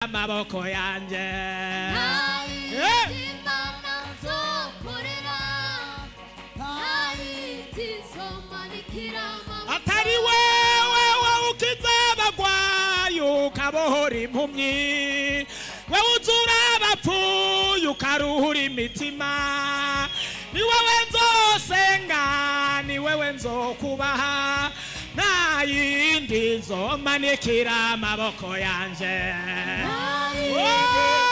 Amaboko yanje. Imana nzokorera, ntayindi nzomanikira amaboko. Atari wewe ukiza abagwayi ukabohora impumyi, wewe uzura abapfuye ukaruhura imitima, ni wewe nzosenga, ni wewe nzokubaha, nta yindi nzomanikira amaboko yanje. Ntayindi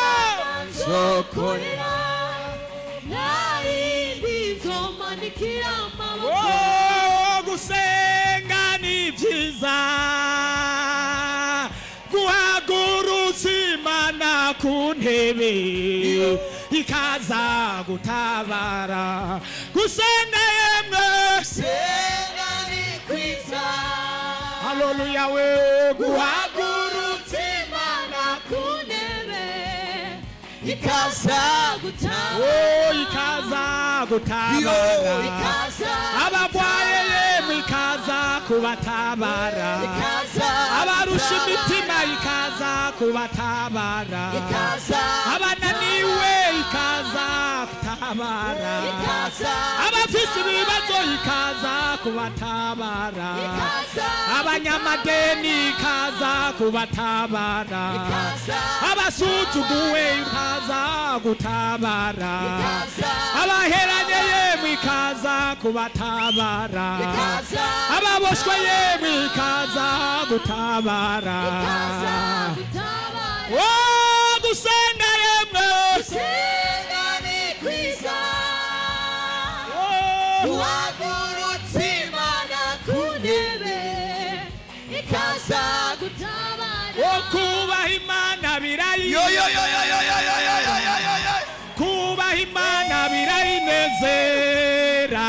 Mana nzokorera, ntayindi nzomanikira amaboko. Oh, gusenga ni byiza, guhagurutsa Imana ku ntebe ikaza gutabara. Gusenga yemwe, Gusenga ni kwiza, haleluya we, guhagurutsa Imana ku ntebe ikaza gutabara. Oh, ikaza gutabara. Ikaza Abagwaye yemwe ikaza kubatabara. ikaza Abarusha imitima ikaza kubatabara. ikaza Abananiwe ikaza kutabara. ikaza Abafise ibibazo ikaza kubatabara. ikaza Abanyamadeni ikaza kubatabara. ikaza Abasuzuguwe ikaza gutabara. ikaza Abaheranye yemwe ikaza kubatabara. ikaza Ababoshwe yemwe ikaza gutabara. ikaza gutabara. Oh, gusenga yemwe. Gusenga ni kwiza, Oh, guhagurutsa Imana ku ntebe ikaza gutabara. Oh, kubaha Imana birayi, yo yo yo yo yo yo yo yo yo yo yo yo. Kubaha Imana birayinezera.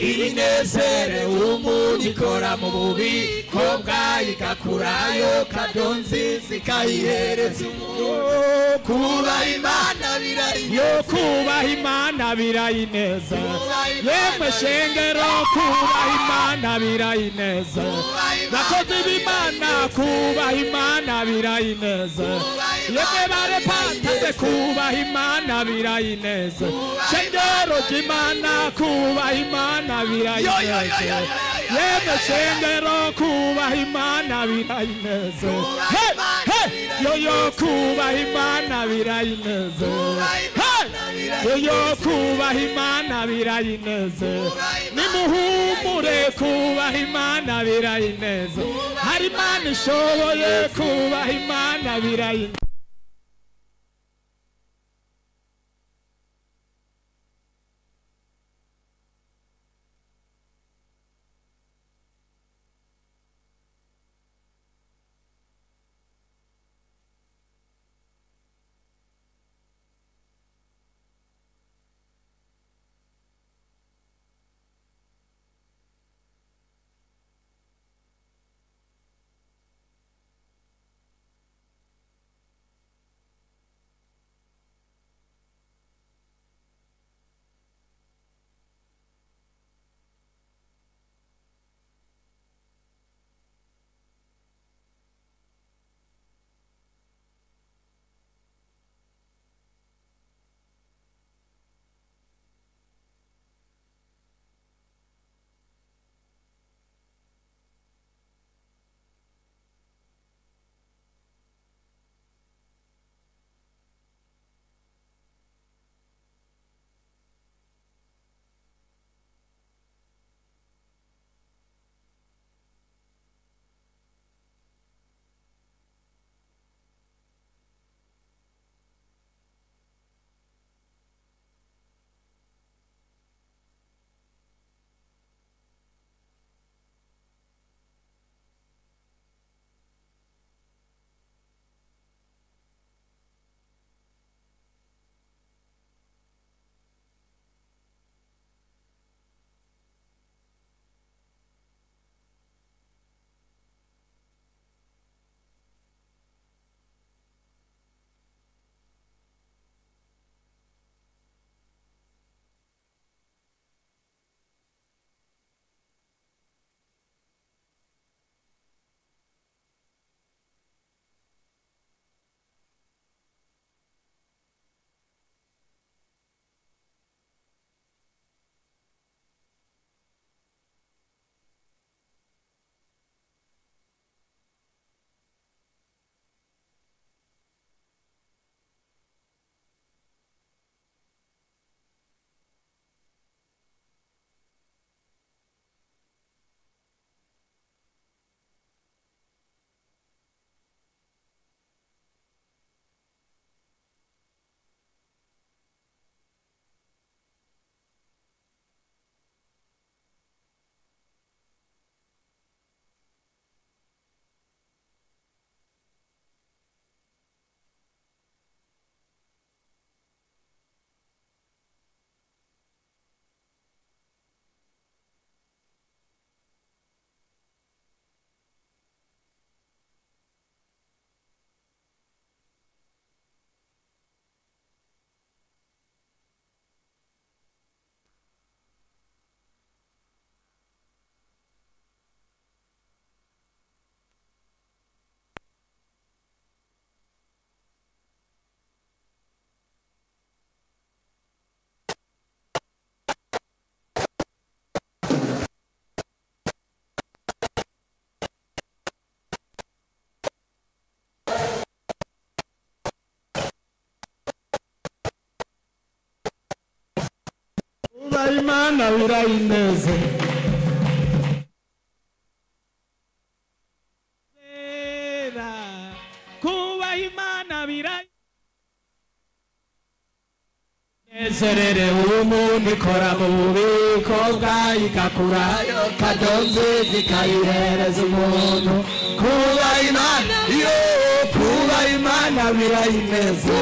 Ibinezere umuntu ikora mu bubiko bwayo, igakurayo kado nziza ikayihereza umuntu. Oh, Kubaha Imana yo birayinezera, kubaha Imana birayineza. Kubaha Imana Yemwe shengero, kubaha Imana birayineza. Kubaha Imana Bakozi b'Imana, kubaha Imana birayineza. Kubaha Yemwe Imana barepantase, birayineza. kubaha Imana birayineza. Kubaha Shengero Imana ry'Imana, kubaha Imana Yo, yo, yo, birayineza. yo, yo, yo, yo, Yemwe yo, yo, shengero, kubaha Imana birayineza. Kubaha Hey, Imana hey, yo yo, birayineza. kubaha Imana birayineza. Kubaha Hey, Imana yo yo, birayineza. kubaha Imana birayineza. Kubaha Imana Nimuhumure, birayineza. kubaha Imana birayineza. Kubaha Hari Imana Imana ishoboye, birayineza. kubaha Imana birayineza. Kubaha Imana birayineze. Kubaha Imana birayi nezerere umuntu ikora mu bubiko bwayo igakurayo kado nziza ikayihereza umuntu. Kubaha Imana, yo kubaha Imana birayineze.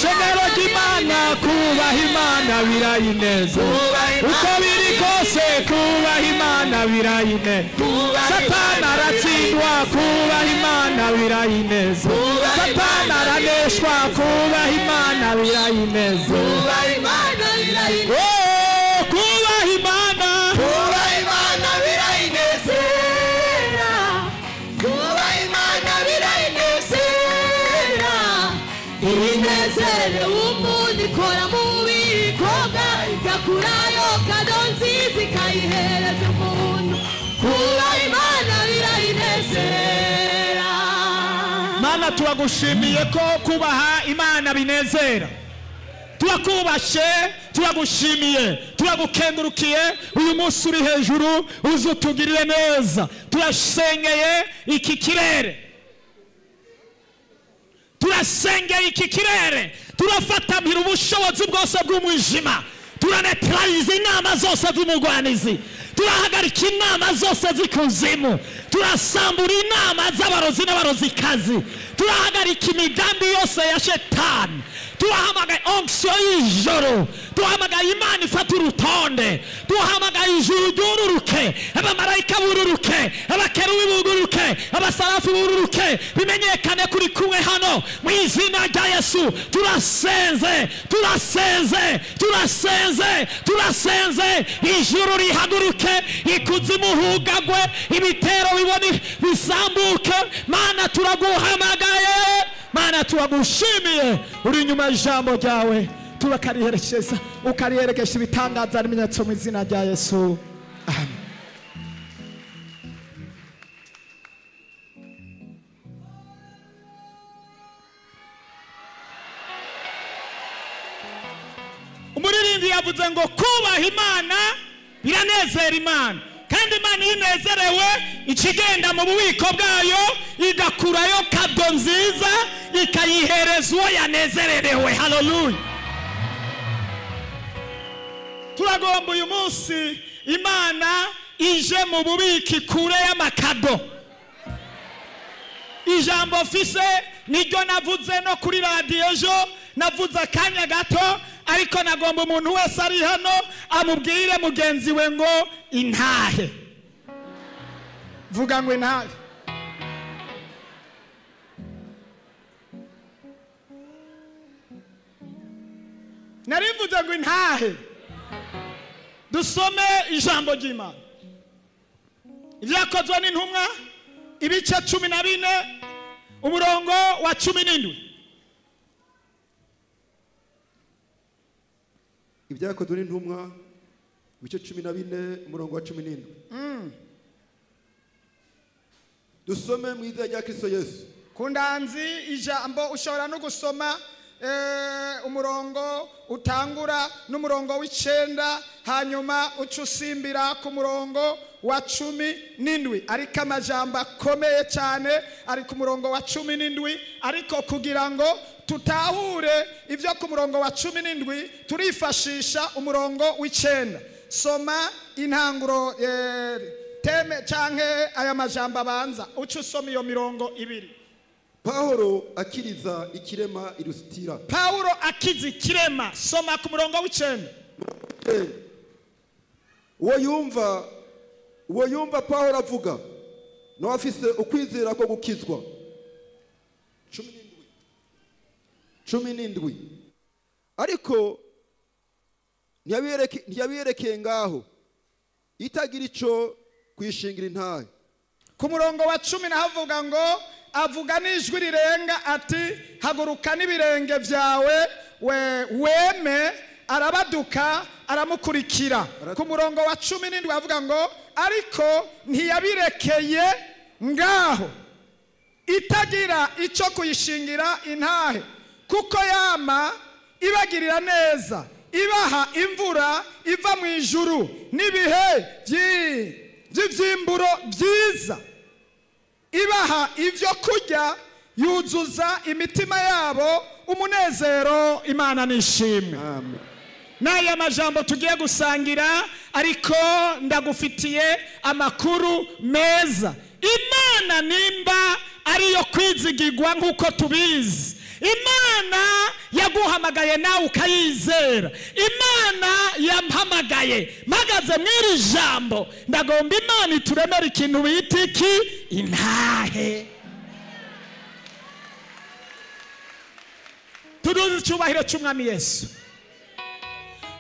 Shengero ry'Imana, kubaha Imana birayineze. Uko biri kose kubaha Imana birayineze. Satani aratsindwa, kubaha Imana birayineze. Satani araneshwa, kubaha Imana birayineze. Oh, kubaha Imana, Kubaha Imana birayinezera. Kubaha Imana birayinezera. Inezere umuntu ikora mu bubiko bwayo igakurayo kado nziza ikayihereza umuntu. Kubaha Imana birayinezera. Mana, turagushimiye ko kubaha Imana binezera. Turakubashe, turagushimiye, turagukengurukiye. Uyu munsi uri hejuru, uzutugirire neza. Turasengeye iki kirere, turasengeye iki kirere, turafatamira ubushobozi bwose bw'umwijima, turanetraliza inama zose z'umugwanizi, turahagarika inama zose z'ikuzimu, turasambura inama z'abarozi n'abarozikazi, turahagarika imigambi yose ya shetani. Turahamagaye onction y'ijoro, tuhamagaye Imana ifata urutonde, tuhamagaye ijuru ryururuke, abamarayika bururuke, abakerubi buguruke, abasarafu bururuke, bimenyekane kuri kumwe hano mu izina rya Yesu. Turasenze, turasenze, turasenze, turasenze, ijuru rihaguruke, ikuzimu hugagwe, ibitero bibone bisambuke. Mana, turaguhamagaye, Mana, turagushimiye, uri inyuma y'ijambo ryawe, turakariherekeza, ukariherekesha ibitangaza n'ibimenyetso mu izina rya Yesu. Amen. Umuririmbyi yavuze ngo kubaha Imana biranezera Imana, kandi Imana iyo inezerewe ikigenda mu bubiko bwayo igakurayo kado nziza ikayihereza uwo yanezererewe. Haleluya. Turagomba uyu munsi Imana ije mu bubiko ikure y'amakado. Ijambo mfise niryo navuze no kuri radiyo ejo, navuze akanya gato, ariko nagomba umuntu wese ari hano amubwire mugenzi we ngo intahe. Vuga ngo intahe. Narivuze ngo intahe. Dusome ijambo ry'Imana. Ibyakozwe n'intumwa ibice 14 umurongo wa 17. Ibyakozwe n'intumwa ibice 14 umurongo wa 17. Dusome mu izina rya Kristo Yesu. Kundanzi ijambo ushobora no gusoma umurongo utangura n'umurongo w'9, hanyuma uca usimbira ku murongo wa 17. Ariko amajambo akomeye cyane ari ku murongo wa 17, ariko kugira ngo tutahure ibyo ku murongo wa 17 turifashisha umurongo w'9. Soma intanguro teme canke aya majambo abanza, uca usoma iyo mirongo ibiri. Paulo akiriza ikirema i Lusitira. Paulo akiza ikirema, soma ku murongo w'9. Uwo yumva Paulo avuga nawe afise ukwizera ko gukizwa. 17. Ariko ntiyabiyerekeye ngaho, itagira ico kwishingira intahe. Ku murongo wa 10 nahavuga ngo avuga n'ijwi rirenga ati haguruka n'ibirenge byawe weme. Arabaduka aramukurikira. Ku murongo wa 17 avuga ngo ariko ntiyabirekeye ngaho, itagira icyo kuyishingira intahe, kuko yama ibagirira neza, Ibaha imvura iva mu ijuru n'ibihe by'ivyimburo byiza, ibaha ivyo kurya, yuzuza imitima yabo umunezero. Imana nishimwe. Amen. N'aya majambo tugiye gusangira, ariko ndagufitiye amakuru meza. Imana nimba ariyo kwizigirwa nk'uko tubizi, Imana yaguhamagaye nawe ukayizera, Imana yampamagaye mpagaze mw'iri jambo, ndagomba Imana ituremera ikintu bita iki? Intahe. Tuduze icyubahiro cy'Umwami Yesu.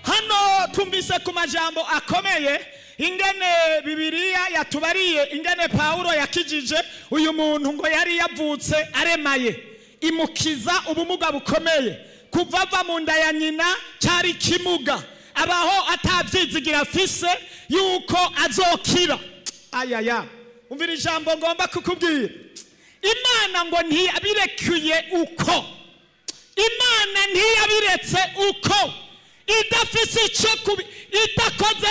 Hano tumvise ku majambo akomeye ingene Bibiliya yatubariye ingene Pawulo yakijije uyu muntu ngo yari yavutse aremaye, imukiza ubumuga bukomeye. Kuva ava mu nda ya nyina cyari kimuga, abaho atabyizigira afise yuko azokira. Ayaya, umvira ijambo ngomba kukubwira. Imana ngo ntiyabirekuye uko, Imana ntiyabiretse uko, idafise icyo kubi, idakoze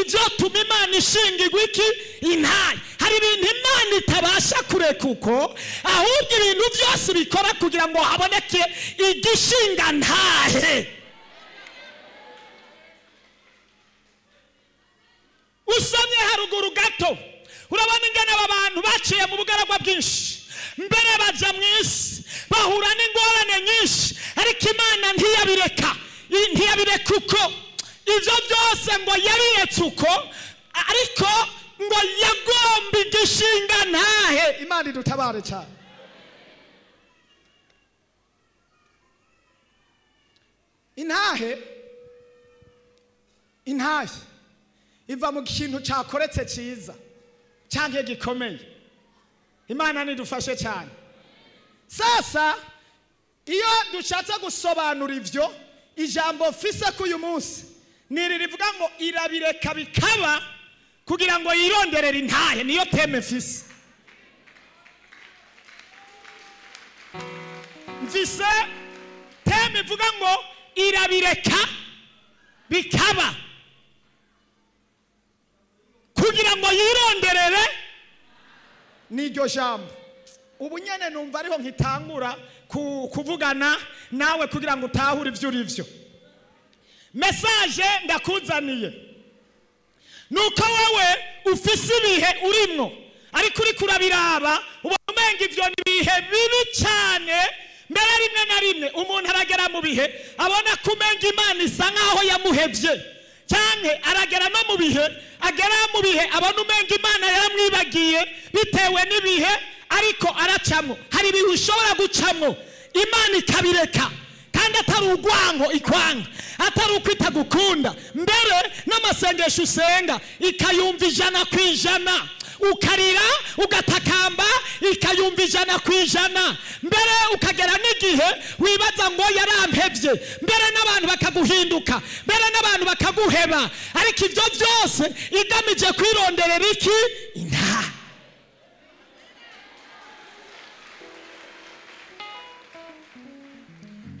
ivyo tuma Imana ishingirwa iki? Intahe. Hari ibintu Imana itabasha kureka uko, ahubwo ibintu byose bikora kugira ngo haboneke igishinga ntahe. Usomye haruguru gato urabona ingene aba bantu baciye mu bugaragwa bwinshi, mbere baja mu isi bahura n'ingorane nyinshi, ariko Imana ntiyabireka, ntiyabireka uko. Ivyo byose ngo yabiretse uko, ariko ngo yagomba igishinga ntahe. Imana idutabare cyane. Intahe, intahe iva mu kintu cyakoretse cyiza cyangwa gikomeye. Imana nidufashe cyane. Sasa iyo dushatse gusobanura ivyo, ijambo mfise ku uyu munsi niri rivuga ngo irabireka bikaba kugira ngo yironderere intahe. Niyo teme mfise. Mfise teme ivuga ngo irabireka bikaba kugira ngo yironderere n'iryo jambo. Ubu nyene numva ariho nkitangura kuvugana nawe kugira ngo utahure ivyo uri vyo. Message ndakuzaniye nuko wewe ufise ibihe urimwo, ariko uri kurabiraba ubona umenga ivyo ni ibihe bibi cyane. Mbere rimwe na rimwe umuntu aragera mu bihe abona ko umenga Imana isa nkaho yamuhevye, cyane aragera no mu bihe, agera mu bihe abona umenga Imana yaramwibagiye bitewe n'ibihe ariko aracamo. Hari ibihe ushobora gucamo Imana ikabireka, kandi atari urwango ikwanga, atari uko itagukunda. Mbere n'amasengesho usenga ikayumva 100%, ukarira ugatakamba ikayumva 100%. Mbere ukagera n'igihe wibaza ngo yarampevye, mbere n'abantu bakaguhinduka, mbere n'abantu bakaguheba, ariko ivyo byose igamije kwironderera iki? Intahe.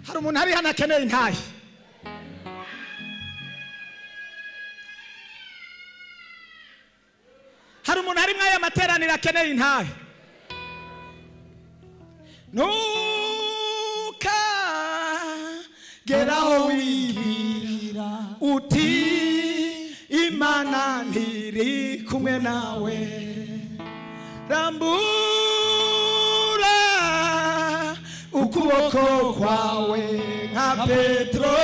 Hari umuntu ari hano akeneye intahe. Hari umuntu ari mwaya materaniro akeneye intahe. Ntukageraho wibwira uti Imana ntiri kumwe nawe, rambura ukuboko kwawe nka Petro,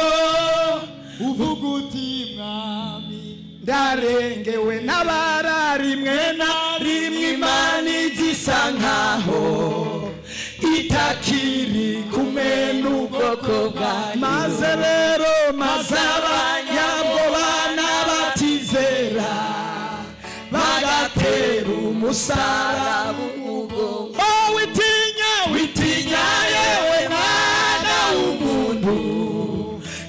uvuga uti Mwami ndarengewe n'abara rimwe na rimwe Imana izisa nkaho itakiri kumwe n'ubwoko bwayo. Maze rero maze abanyabwoba n'abatizera bagatera umusaraba umugongo. Oh, witinya, witinya yewe mwana w'umuntu,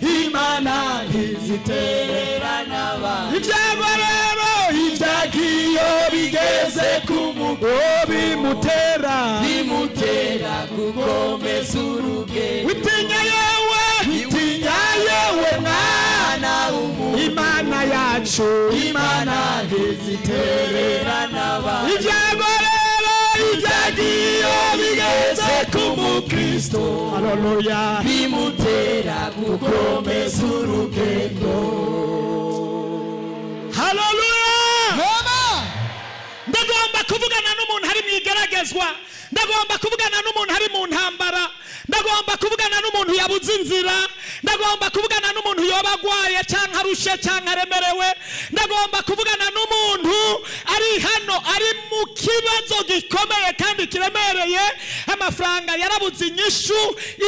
Imana ntizitererana abantu. Ibyago rero ibyagiyo bigeze ku mugo bimutera, bimutera gukomeza urugendo. Witinya yewe, witinya yewe mwana Inyishu Imana ntizitererana abantu. Ibyago rero ibyagiye bigeze ku mukristo, haleluya, bimutera gukomeza urugendo. Haleluya. Ndagomba kuvugana n'umuntu ari mu igeragezwa, ndagomba kuvugana n'umuntu ari mu ntambara, ndagomba kuvugana n'umuntu yabuze inzira, ndagomba kuvugana n'umuntu yoba agwaye cyangwa arushe cyangwa aremerewe, ndagomba kuvugana n'umuntu ari hano ari mu kibazo gikomeye kandi kiremereye, amafaranga yarabuze inyishu,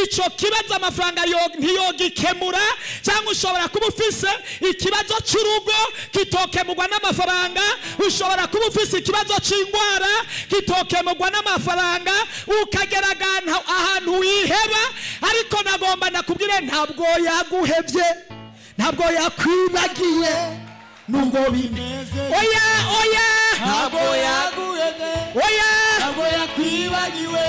icyo kibazo amafaranga ntiyogikemura, cyangwa ushobora kuba ufise ikibazo cy'urugo kitokemurwa n'amafaranga, ushobora kuba ufise ikibazo cy'indwara kitokemurwa n'amafaranga, ukageragana ahantu wiheba. Ariko nagomba nakubwire, ntabwo yaguhevye, ntabwo yakwibagiye nubwo bimeze. Oya oya, ntabwo yaguhevye, oya, ntabwo yakwibagiwe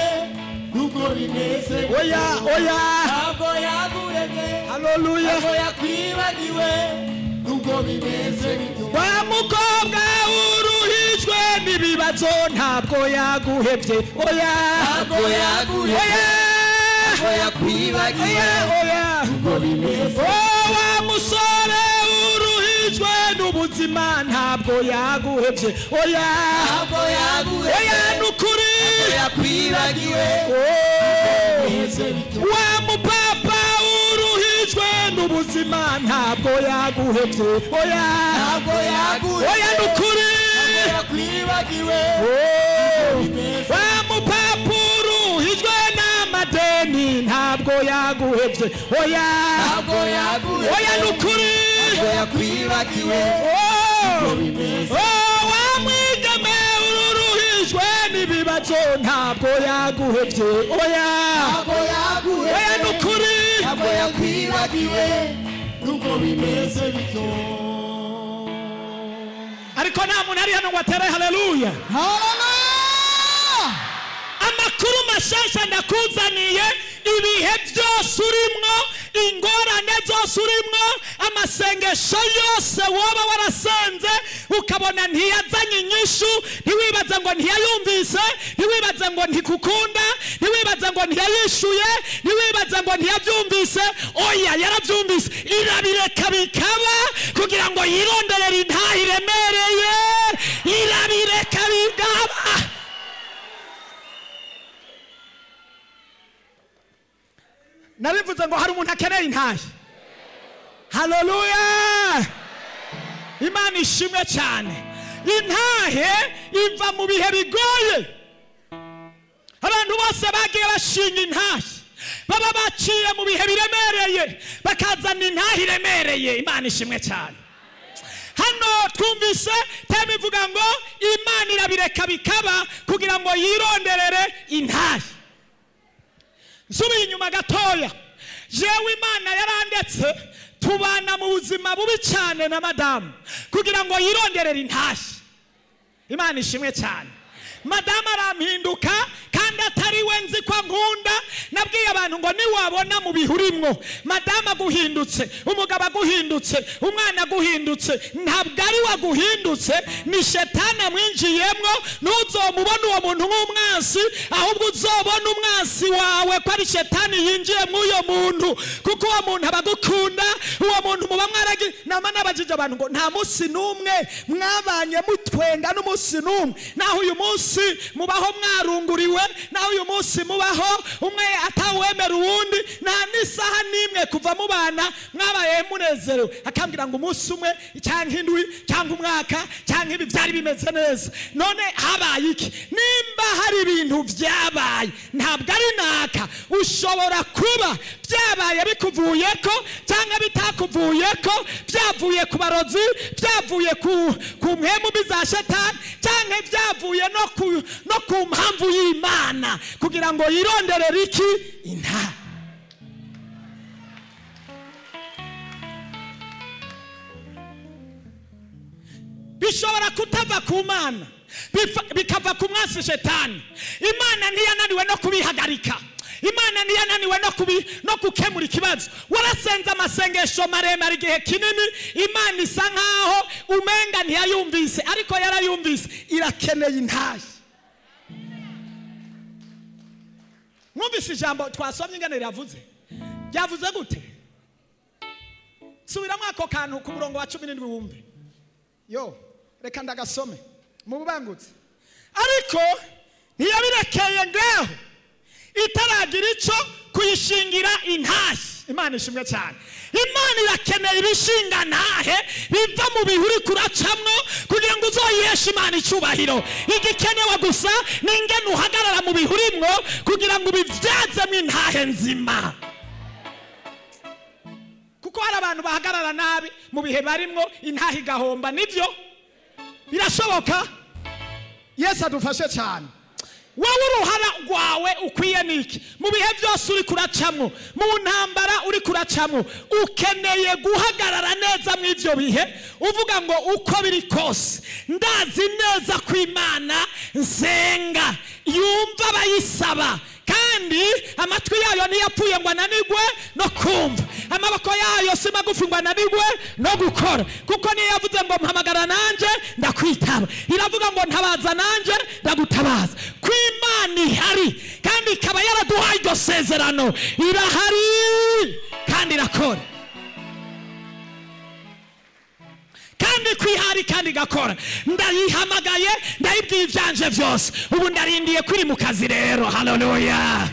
nubwo bimeze. Oya oya, ntabwo yaguhevye, haleluya, ntabwo yakwibagiwe nubwo bimeze. Wa mukobwa uruhijwe n'ibibazo, ntabwo yaguhevye, oya, ntabwo yaguhevye, oya, ntabwo yakwibagiwe oya, nubwo bimeze. Wa musore uruhijwe n'ubuzima, ntabwo yaguhevye, oya, ntabwo yaguhevye, oya, nukuri yakwibagiwe. Wa mupapa uruhijwe n'ubuzima, ntabwo yaguhevye, oya, ntabwo yaguhevye, oya, nukuri yakwibagiwe. Wa mupapa uruhijwe n'amadeni, ntabwo yaguhevye, oya, ntabwo yaguhevye, oya, nukuri yakwibagiwe. Wa mwigeme uruhijwe n'ibibazo, ntabwo yaguhevye, oya, ntabwo yaguhevye, oya, nukuri ntabwo yakwibagiwe nubwo bimeze bityo. Ariko nta muntu ari hano ngo atere haleluya. Haleluya. Amakuru mashasha ndakuzaniye, ibihe byose urimwo, ingorane zose urimwo, amasengesho yose woba warasenze ukabona ntiyazanye inyishu, ntiwibaze ngo ntiyayumvise, ntiwibaze ngo ntikukunda, ntiwibaze ngo ntiyayishuye, ntiwibaze ngo ntiyabyumvise. Oya, yarabyumvise, irabireka bikaba kugira ngo yironderere intaha iremereye, irabireka bikaba. Nabivuze ngo hari umuntu akeneye intahe. Haleluya, Imana ishimwe cyane. Intahe iva mu bihe bigoye. Abantu bose bagiye bashinga intahe baba baciye mu bihe biremereye, bakazana intahe iremereye. Imana ishimwe cyane. Hano twumvise teme ivuga ngo Imana irabireka bikaba kugira ngo yironderere intahe. Nsubiye inyuma gatoya, jewe Imana yarandetse tubana mu buzima bubi cyane na madamu kugira ngo yironderere intahe. Imana ishimwe cyane. Madamu arampinduka kandi atari we nzi ko nkunda. Nabwiye abantu ngo niwabona mu bihurimwo madamu aguhindutse, umugabo aguhindutse, umwana aguhindutse, ntabwo ari waguhindutse, ni shetani amwinjiyemwo. Ntuzomubona uwo muntu nk'umwansi, ahubwo uzobona umwansi wawe ko ari shetani yinjiye mw'uyo muntu, kuko uwo muntu aba agukunda, uwo muntu muba mwaragi. Nama nabajije abantu ngo nta munsi n'umwe mwabanye mutwenga n'umunsi n'umwe, naho uyu munsi mubaho mwarunguriwe, naho uyu munsi mubaho umwe atawemera uwundi, nta n'isaha n'imwe kuva mubana mwabaye munezerewe. Akambwira ngo umunsi umwe cyangwa indwi cyangwa umwaka cyangwa ibi byari bimeze neza, none habaye iki? Nimba hari ibintu byabaye ntabwo ari naka, ushobora kuba byabaye bikuvuyeko cyangwa bitakuvuyeko, byavuye ku barozi, byavuye ku mpemu mbi za shetani, cyangwa byavuye no ku mpamvu y'Imana kugira ngo yironderere iki? Intahe. Bishobora kutava ku Mana, bikava ku mwansi shetani. Imana ntiyananiwe no kubihagarika. Imana ntiyananiwe no gukemura ikibazo. Warasenze amasengesho maremare igihe kinini, Imana isa nkaho umenga ntiyayumvise, ariko yarayumvise. Irakeneye intahe. Mwumvise ijambo twasomye ingene riravuze? Ryavuze gute? Subiramo ako kantu ku murongo wa 17 wumve. Yo, reka ndagasome mu bubangutse. Ariko ntiyabirekeye ngaho, itaragira ico kuyishingira intahe. Imana ishimwe cyane. Imana irakeneye ibishinga ntahe biva mu bihuri kuracamwo kugira ngo uzoyiheshe Imana icyubahiro. Igikenewe gusa ni ingene uhagarara mu bihurimwo kugira ngo ubivyazemwo intahe nzima. Kuko hari abantu bahagarara nabi mu bihe barimwo, intahe igahomba. Nivyo birashoboka. Yesu adufashe cyane. Wowe uruhara rwawe ukwiye niki? Mu bihe byose uri kuracamwo, mu ntambara uri kuracamwo, ukeneye guhagarara neza mu ivyo bihe, uvuga ngo uko biri kose ndazi neza ko Imana nsenga yumva abayisaba, kandi amatwi yayo ntiyapfuye ngo ananigwe no kumva, amaboko yayo si magufi ngo ananigwe no gukora. Kuko niyo yavuze ngo mpamagara nanje ndakwitaba, iravuga ngo ntabaza nanje ndagutabaza. Ko Imana ihari kandi ikaba yaraduhaye iryo sezerano, irahari kandi irakora, kandi kwihari kandi igakora. Ndayihamagaye, ndayibwiye ivyanje vyose, ubu ndarindiye kwiri mu kazi rero. Haleluya.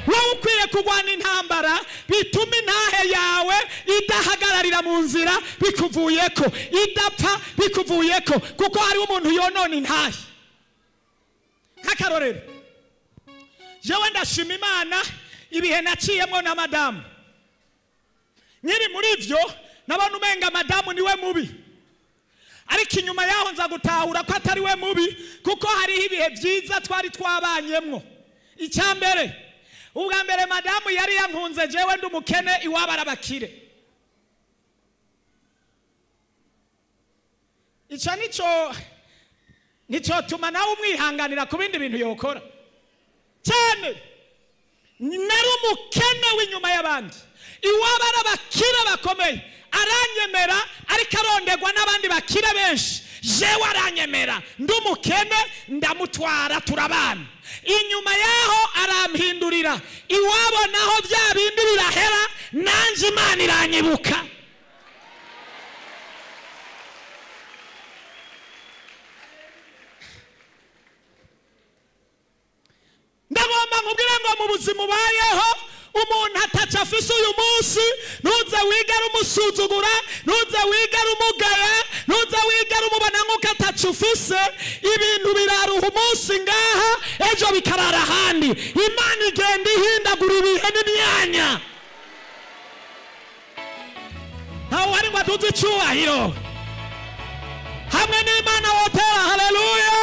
Wowe ukwiye kurwana intambara bituma intahe yawe idahagararira mu nzira bikuvuyeko, idapfa bikuvuyeko. Kuko hariho umuntu yonona intahe. Nk'akarorero, jewe ndashima Imana ibihe naciyemwo na madamu. Nkiri muri ivyo nabona umenga madamu niwe mubi, ariko inyuma yaho nza gutahura ko atari we mubi, kuko hariho ibihe vyiza twari twabanyemwo. Icya mbere, ubwa mbere madamu yari yankunze jewe ndi umukene, iwabo arabakire. Ico nico tuma nawe umwihanganira ku bindi bintu yokora cyane. Nari umukene w'inyuma y'abandi, iwabo arabakire bakomeye, aranyemera, ariko arondegwa n'abandi bakire benshi. Jewe aranyemera ndi umukene, ndamutwara turabana. Inyuma yaho arampindurira, iwabo naho bya bindi birahera, nanje Imana iranyibuka. Ndagomba nkubwire ngo mu buzima ubayeho, umuntu ataca afise uyu munsi, ntuze wigara umusuzugura, ntuze wigara umugaya, ntuze wigara umubona nk'uko ataca ufise. Ibintu biraruha umunsi ngaha, ejo bikarara ahandi. Imana igenda ihindagura ibihe n'imyanya. Ntawe uhari ngo aduze icyubahiro hamwe n'Imana wotera. Haleluya.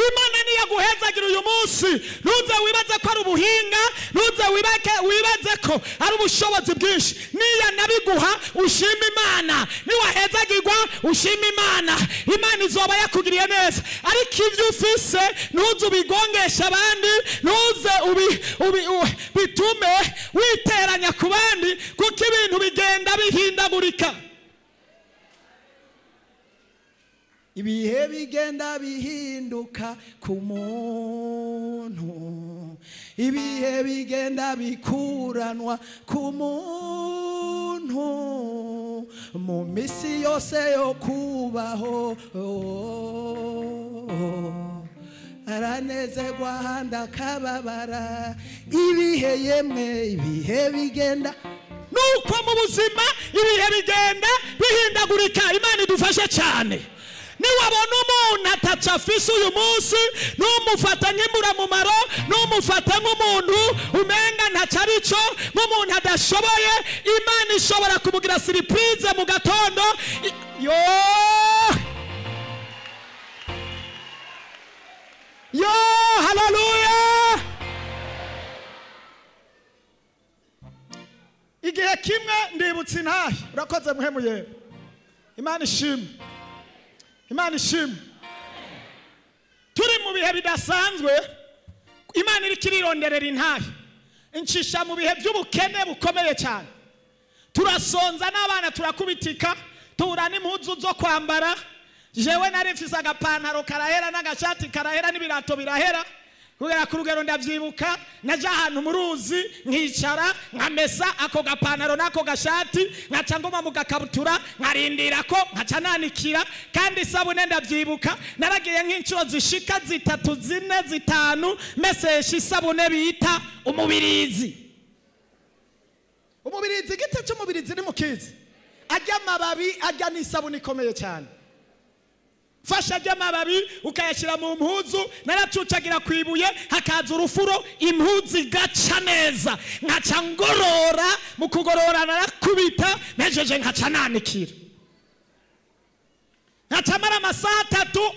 Imana niyaguhezagira uyu munsi, ntuze wibaze ko ari ubuhinga, ntuze wibaze ko ari ubushobozi bwinshi. Niya nabiguha ushima Imana, niwahezagirwa ushima Imana, Imana izoba yakugiriye neza. Ariko ivyo ufise ntuze ubigongesha abandi, ntuze bitume witeranya ku bandi, kuko ibintu bigenda bihindagurika. Ibihe bigenda bihinduka ku muntu, ibihe bigenda bikuranwa ku muntu, mu misi yose yo kubaho aranezerwa ahandi akababara. Ibihe yemwe, ibihe bigenda. Nuko mu buzima ibihe bigenda bihindagurika. Imana idufashe cyane. Niwabona umuntu ataca afise uyu munsi, numufata nk'imburamumaro, numufata nk'umuntu umenga ntaco arico, nk'umuntu adashoboye, Imana ishobora kumugira surprise mu gatondo. Yo yo, haleluya. Igihe kimwe ndibutse intahe. Urakoze muhemuye. Imana ishimwe. Imana ishimwe. Turi mu bihe bidasanzwe, Imana iriko irironderera intahe, incisha mu bihe by'ubukene bukomeye cyane. Turasonza n'abana, turakubitika, tubura n'impuzu zo kwambara. Jewe nari mfise agapantaro karahera n'agashati karahera n'ibirato birahera, kugera ku rugero ndavyibuka naja ahantu mu ruzi nkicara nkamesa ako gapantaro n'ako gashati, nkaca nguma mu gakabutura nkarindira ko nkaca nanikira. Kandi isabune ndavyibuka naragiye nk'inshuro zishika 3 4 5 mesesha isabune bita umubirizi. Umubirizi, igiti cy'umubirizi ni mukizi, ajya amababi ajya n'isabune ikomeye cyane. Fasha ajya amababi ukayashyira mu mpuzu, naracucagira ku ibuye hakaza urufuro, impuzu igaca neza, nkaca ngorora. Mu kugorora narakubita, nejeje nkaca nanikira, nkaca mara amasaha 3 4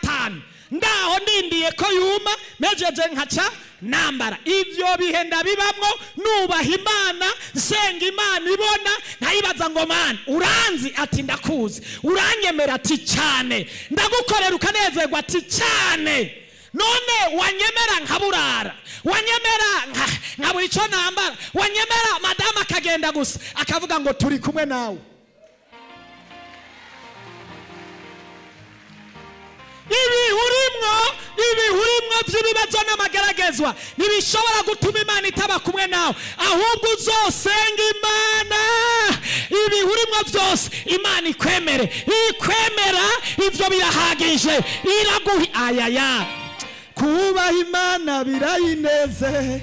5 ndaho ndindiye ko yuma, nejeje nkaca nambara. Ivyo bihe ndabibamwo nubaha Imana, nsenga Imana ibona, nkayibaza ngo Mana uranzi? Ati ndakuzi. Uranyemera? Ati cyane. Ndagukorera ukanezerwa? Ati cyane. None wanyemera nkaburara, wanyemera nkabura icyo nambara, wanyemera madamu akagenda gusa akavuga ngo turi kumwe nawe. Ibihurimwo by'ibibazo n'amagaragezwa ntibishobora gutuma Imana itaba kumwe nawe, ahubwo uzosenga Imana ibihurimwo byose Imana ikwemere. Ikwemera ivyo birahagije, iraguha ayaya. Kubaha Imana birayineze,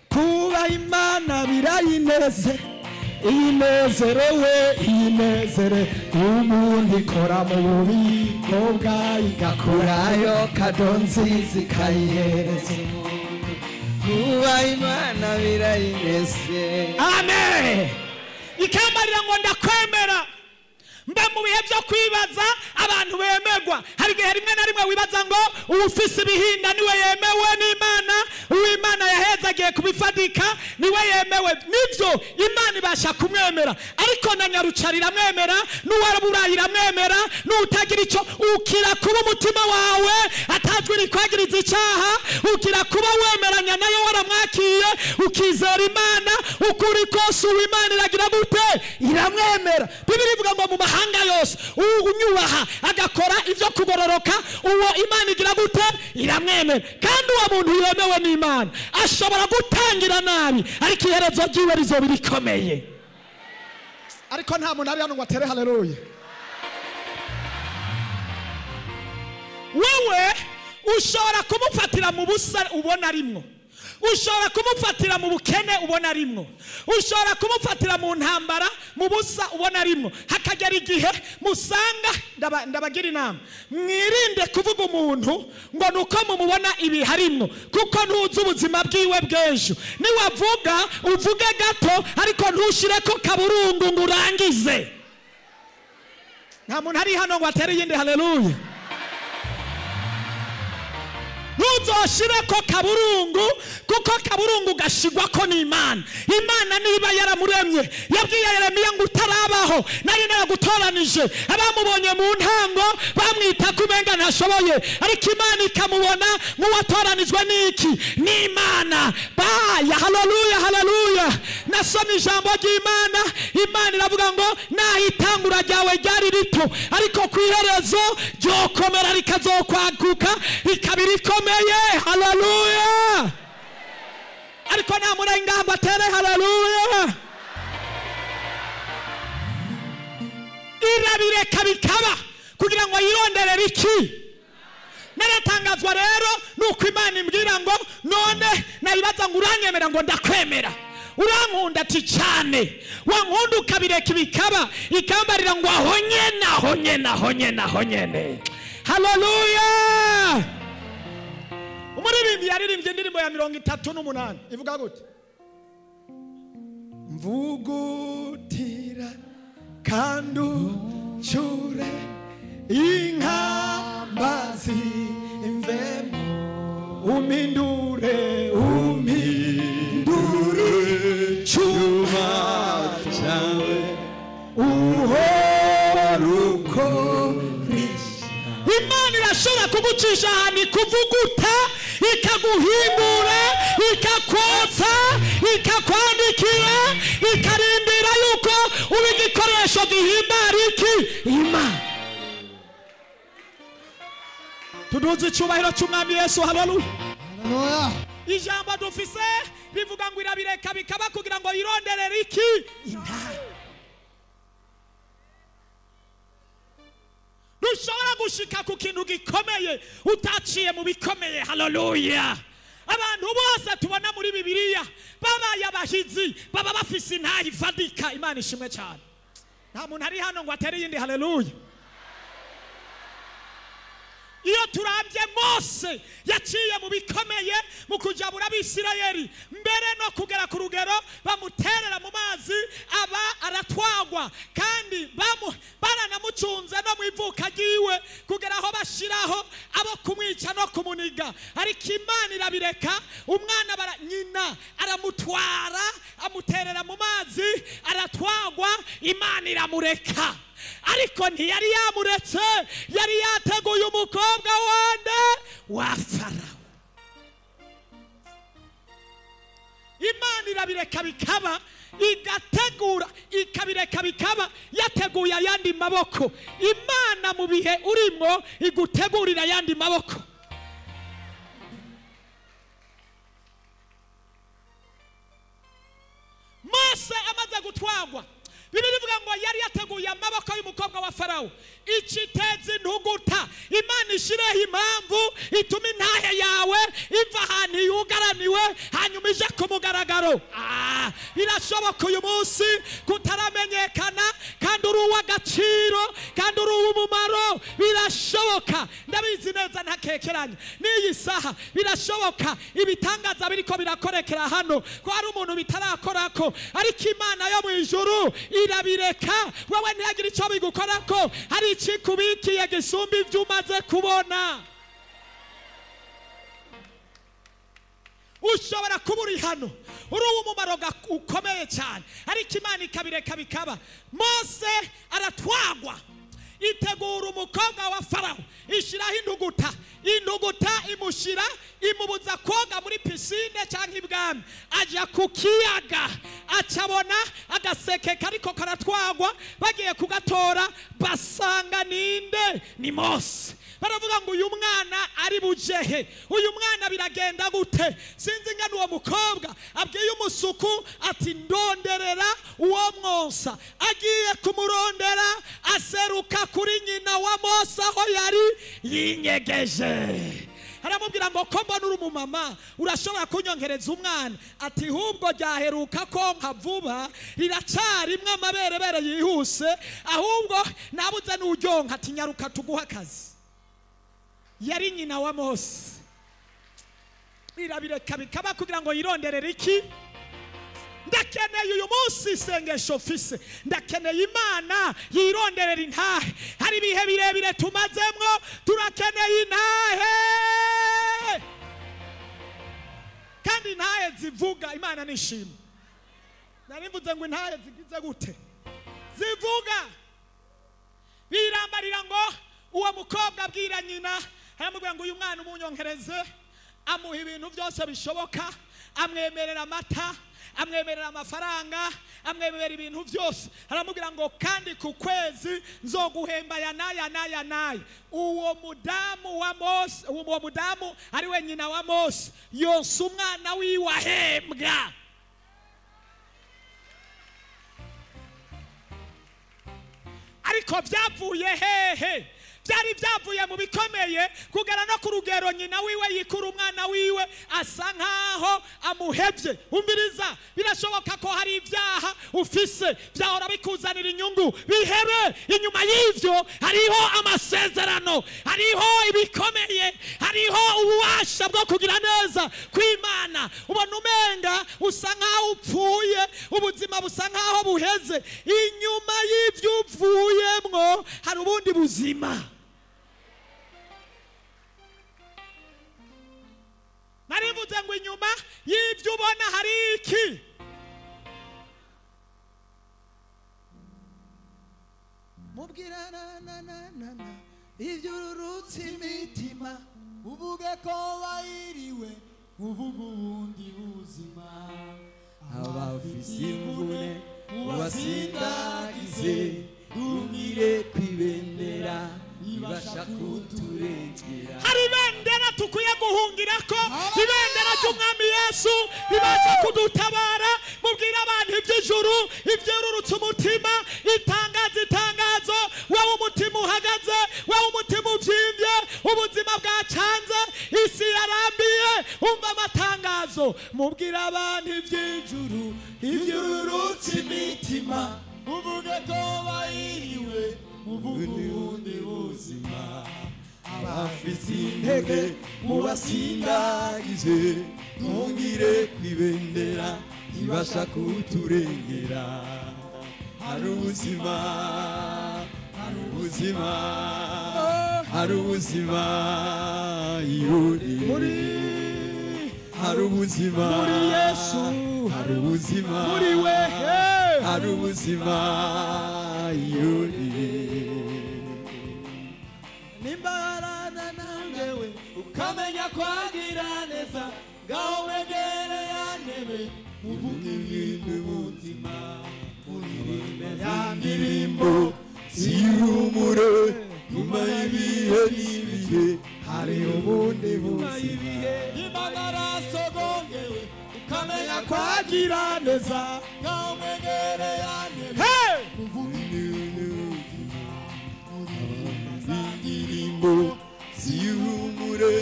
kubaha Imana birayineze, inezerewe inezere umuntu ikora mu bubiko bwayo igakurayo kado nziza ikayihereza umuntu. Kubaha Imana birayineze. Amen. Ikambarira ngo ndakwemera. Mba mu bihe byo kwibaza abantu bemerwa, hari igihe rimwe na rimwe wibaza ngo uwufise ibihinda niwe yemewe n'Imana, uw'Imana yahezagiye kubifadika niwe yemewe. Nivyo, Imana ibasha kumwemera, ariko na nyarucari iramwemera, n'uwaraburayi iramwemera, n'utagira icyo. Ukira kuba umutima wawe atajwi rikwagiriza icyaha, ukira kuba wemeranya nayo waramwakiye, ukizera Imana ukuri kose, uw'Imana iragira gute? Iramwemera. Bibiliya ivuga ngo mu mahanga yose unyubaha agakora ibyo kugororoka, uwo Imana igira gute? Iramwemera. Kandi uwo muntu yemewe n'Imana ashobora gutangira nabi, ariko iherezo ryiwe rizoba rikomeye. Ariko nta muntu ari hano ngo atere haleluya. Wewe ushobora kumufatira mu busa ubona arimwo, ushobora kumufatira mu bukene ubona arimwo, ushobora kumufatira mu ntambara mu busa ubona arimwo. Hakagera igihe musanga, ndabagira inama, mwirinde kuvuga umuntu ngo nuko mumubona ibi harimwo, kuko ntuzi ubuzima bwiwe bw'ejo. Niwavuga uvuge gato, ariko ntushireko kaburungu ngo urangize. Nta muntu ari hano ngo atere iyindi haleluya. Ntuzoshireko kaburungu, kuko kaburungu gashigwako n'Imana. Imana niba yaramuremye, yabwiye Yeremiya ngo utarabaho nari naragutoranije. Abamubonye mu ntango bamwita kumenga ntashoboye, ariko Imana ikamubona nk'uwatoranijwe n'iki? N'Imana. Baya, haleluya, haleluya. Nasomye ijambo ry'Imana, Imana iravuga ngo naho itangura ryawe ryari rito, ariko ku iherezo ryokomera rikazokwaguka rikaba rikomeye. Haleluya. Ariko nta murenga ngo atere haleluya. Irabireka bikaba kugira ngo yironderere iki? Naratangazwa rero nuko Imana imbwira ngo none nayibaza ngo uranyemera? Ngo ndakwemera. Urankunda? Ati cyane. Wankunda ukabireka bikaba, ikambarira ngo aho nyene, aho nyene, aho nyene, aho nyene. Haleluya. Umuririmbyi yaririmbye indirimbo ya 38 ivuga gute? Mvugutira kandi ucure inkambazi imvemo, umindure umindure icyuma cyawe uhora ukoresha. Imana irashobora kugucisha ahantu ikuvuguta, ikaguhingura, ikakwotsa, ikakwandikira, ikarindira yuko uba igikoresho gihimbara iki Imana. Tuduze icyubahiro cy'Umwami Yesu. Haleluya. Ijambo dufise rivuga ngo irabireka bikaba kugira ngo yironderere iki intahe. Ntushobora gushika ku kintu gikomeye utaciye mu bikomeye. Haleluya. Abantu bose tubona muri Bibiliya babaye abahizi baba bafise intahe ifadika. Imana ishimwe cyane. Nta muntu ari hano ngo atere iyindi. Haleluya. Iyo turambye Mose yaciye mu bikomeye mu kujabura Abisirayeli, mbere no kugera ku rugero bamuterera mu mazi aba aratwagwa, kandi baranamucunze no mu ivuka ryiwe kugera aho bashiraho abo kumwica no kumuniga. Ariko Imana irabireka, umwana nyina aramutwara amuterera mu mazi aratwagwa, Imana iramureka. Ariko ntiyari yamuretse, yari yateguye umukobwa wande wa Farawo. Imana irabireka bikaba, igategura ikabireka bikaba, yateguye ayandi maboko. Imana mu bihe urimo igutegurira ayandi maboko. Mose amaze gutwagwa, Bibiliya ivuga ngo yari yateguye amaboko y'umukobwa wa Farawo. Iciteza intuguta. Imana ishireho impamvu ituma intahe yawe iva ahantu yugaraniwe hanyuma ije ku mugaragaro. Birashoboka uyu munsi kutaramenyekana kandi uri uw'agaciro kandi uri uw'umumaro. Birashoboka, ndabizi neza ntakekeranya n'iyi saha. Birashoboka ibitangaza biriko birakorekera hano ko hari umuntu bitarakorako, ariko Imana yo mu ijuru irabireka wewe ntiyagira icyo bigukorako. Hari ikikubikiye gisumba ibyo umaze kubona. Ushobora kuba uri hano uri uw'umumaro ukomeye cyane, ariko Imana ikabireka bikaba. Mose aratwagwa, itegura umukobwa wa Farawo, ishiraho intuguta. Intuguta imushira, imubuza koga muri pisine cyangwa ibwami. Ajya ku kiyaga acabona agaseke kariko karatwagwa, bagiye kugatora basanga ninde? Ni Mose. Baravuga ngo uyu mwana ari bujehe, uyu mwana biragenda gute? Sinzi ngana uwo mukobwa abwiye umusuku ati ndonderera uwo mwonsa. Agiye kumurondera aseruka kuri nyina wa Mose aho yari yinyegeje. Aramubwira ngo ko mbona uri umumama urashobora kunyongereza umwana? Ati hubwo ryaheruka konka vuba, riracarimwe amaberebere yihuse, ahubwo nabuze n'uryonka. Ati nyaruka tuguha akazi. Yari nyina wa Mose. Irabireka bikaba kugira ngo yironderere iki? Ndakeneye uyu munsi isengesho mfise, ndakeneye Imana yironderera intahe. Hari ibihe birebire tumazemwo, turakeneye intahe. Kandi intahe zivuga Imana nishimwe. Nari mvuze ngo intahe zigize gute? Zivuga. Birambarira ngo uwo mukobwa abwira nyina, aramubwira ngo uyu mwana umunyonkereze. Amuha ibintu byose bishoboka, amwemerera amata, amwemerera amafaranga, amwemerera ibintu byose. Aramubwira ngo kandi ku kwezi nzoguhemba ya naya naya naya. Uwo mudamu wa Mose, uwo mudamu ari we nyina wa Mose, yonsa umwana wiwe ahembwa. Ariko byavuye hehe? Byari byavuye mu bikomeye kugera no ku rugero nyina wiwe yikura umwana wiwe asa nkaho amuhebye. Umviriza, birashoboka ko hari ibyaha ufise byahora bikuzanira inyungu, bihebe. Inyuma y'ivyo hariho amasezerano, hariho ibikomeye, hariho ububasha bwo kugira neza kw'Imana. Ubona umenga usa nkaho upfuye, ubuzima busa nkaho buheze. Inyuma y'ivyo uvuyemwo hari ubundi buzima. Narivuze ngo inyuma y'ibyo ubona hari iki? Mubwira na na na na na ibyururutse imitima. Uvuge ko wahiriwe, uvuge ubundi buzima. Abafise imvune mubasindagize, dumire kwibendera ibasha kuturengera. Hari ibendera tukwiye guhungirako, ibendera ry'umwami Yesu ribasha kudutabara. Mubwire abantu iby'ijuru, ibyururutse umutima, itangazo itangazo. Wowe umutima uhagaze, wowe umutima ubyimbye, ubuzima bwacanze, isi yarambiye, umva amatangazo. Mubwire abantu iby'ijuru, ibyururutse imitima, uvuge ko wahiriwe, uvuge ubundi buzima. Abafise intege mubasindagize, duhungire kwibendera ibasha kuturengera. Hari ubuzima, hari ubuzima, hari ubuzima, muri hari ubuzima muri Yesu, hari ubuzima muri we, hari ubuzima. Nimbarana nangewe ukamenya kwagira neza, ngaho wegere ya ntebe, uvuge ibintu buzima, uririmbe ya ndirimbo zihumure. Nyuma y'ibihe n'ibihe hari ubundi buzima. Imana arasogongewe ukamenya kwagira neza, ngaho wegere ya ntebe, uvuge ibintu buzima, uririmbe indirimbo zihumure.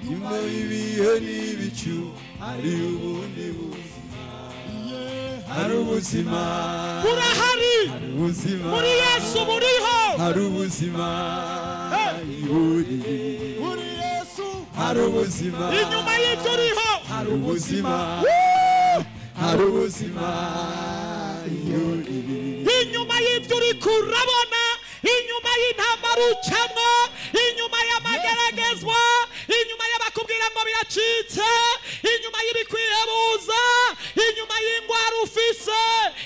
Nyuma y'ibihe n'ibicu hari ubundi buzima. Hari ubuzima burahari muri Yesu, buriho. Hari ubuzima muri Yesu, hari ubuzima inyuma y'ibyo uriho. Hari ubuzima, hari ubuzima inyuma y'ibyo uri kurabona, inyuma y'intambara ucamwo, inyuma y'amageragezwa, inyuma y'abakubwira ngo biracitse, inyuma y'ibikwihebuza, inyuma y'ingwara ufise,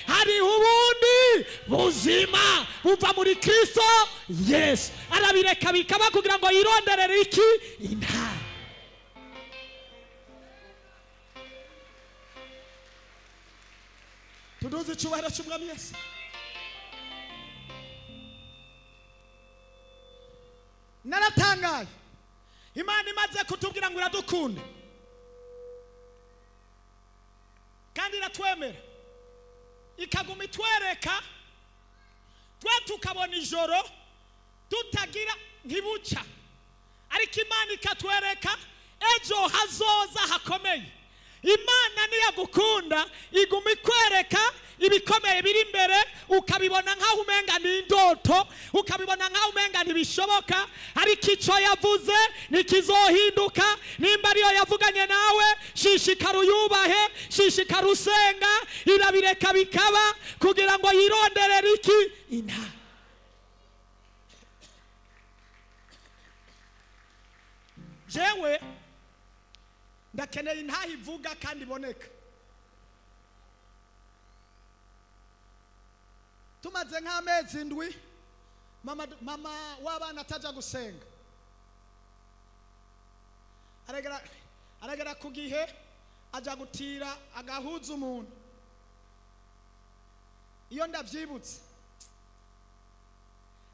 hariho ubundi buzima buva muri Kristo Yesu. Arabireka bikaba kugira ngo yironderere iki? Intara. Tuduze icyubahiro cy'umwami Yesu. Naratangaye Imana imaze kutubwira ngo iradukunda kandi iratwemera, ikaguma itwereka, twe tukabona ijoro tutagira ntibuca, ariko Imana ikatwereka ejo hazoza hakomeye. Imana niyagukunda iguma ikwereka ibikomeye biri imbere, ukabibona nkaho umenga ni indoto, ukabibona nkaho umenga ntibishoboka, ariko icyo yavuze ntikizohinduka. Nimba ariyo yavuganye nawe, shishikara uyubahe, shishikara usenga, irabireka bikaba kugira ngo yironderere iki? Intara. Jewe ndakeneye intaha ivuga kandi iboneka. Tumaze nk'amezi 7 mama w'abana ataja gusenga, aragera ku gihe aja gutira agahuza umuntu. Iyo ndavyibutse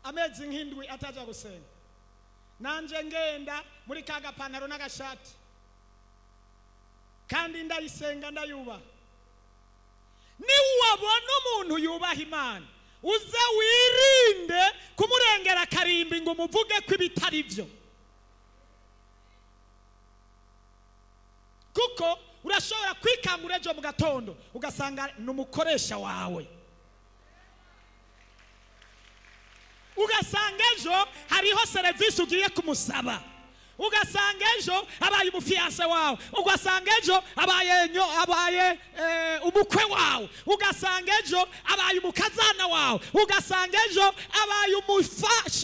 amezi nk'indwi ataja gusenga, nanje ngenda muri ka gapantaro n'agashati, kandi ndayisenga ndayubaha. Niwabona umuntu yubaha Imana, uze wirinde kumurengera karimbi ngo umuvuge ko ibitari byo, kuko urashobora kwikangura ejo mu gatondo ugasanga ni umukoresha wawe, ugasanga ejo hariho serivisi ugiye kumusaba, ugasanga ejo abaye umufiyanse wawe, ugasanga ejo abaye umukwe wawe, ugasanga ejo abaye umukazana wawe, ugasanga ejo abaye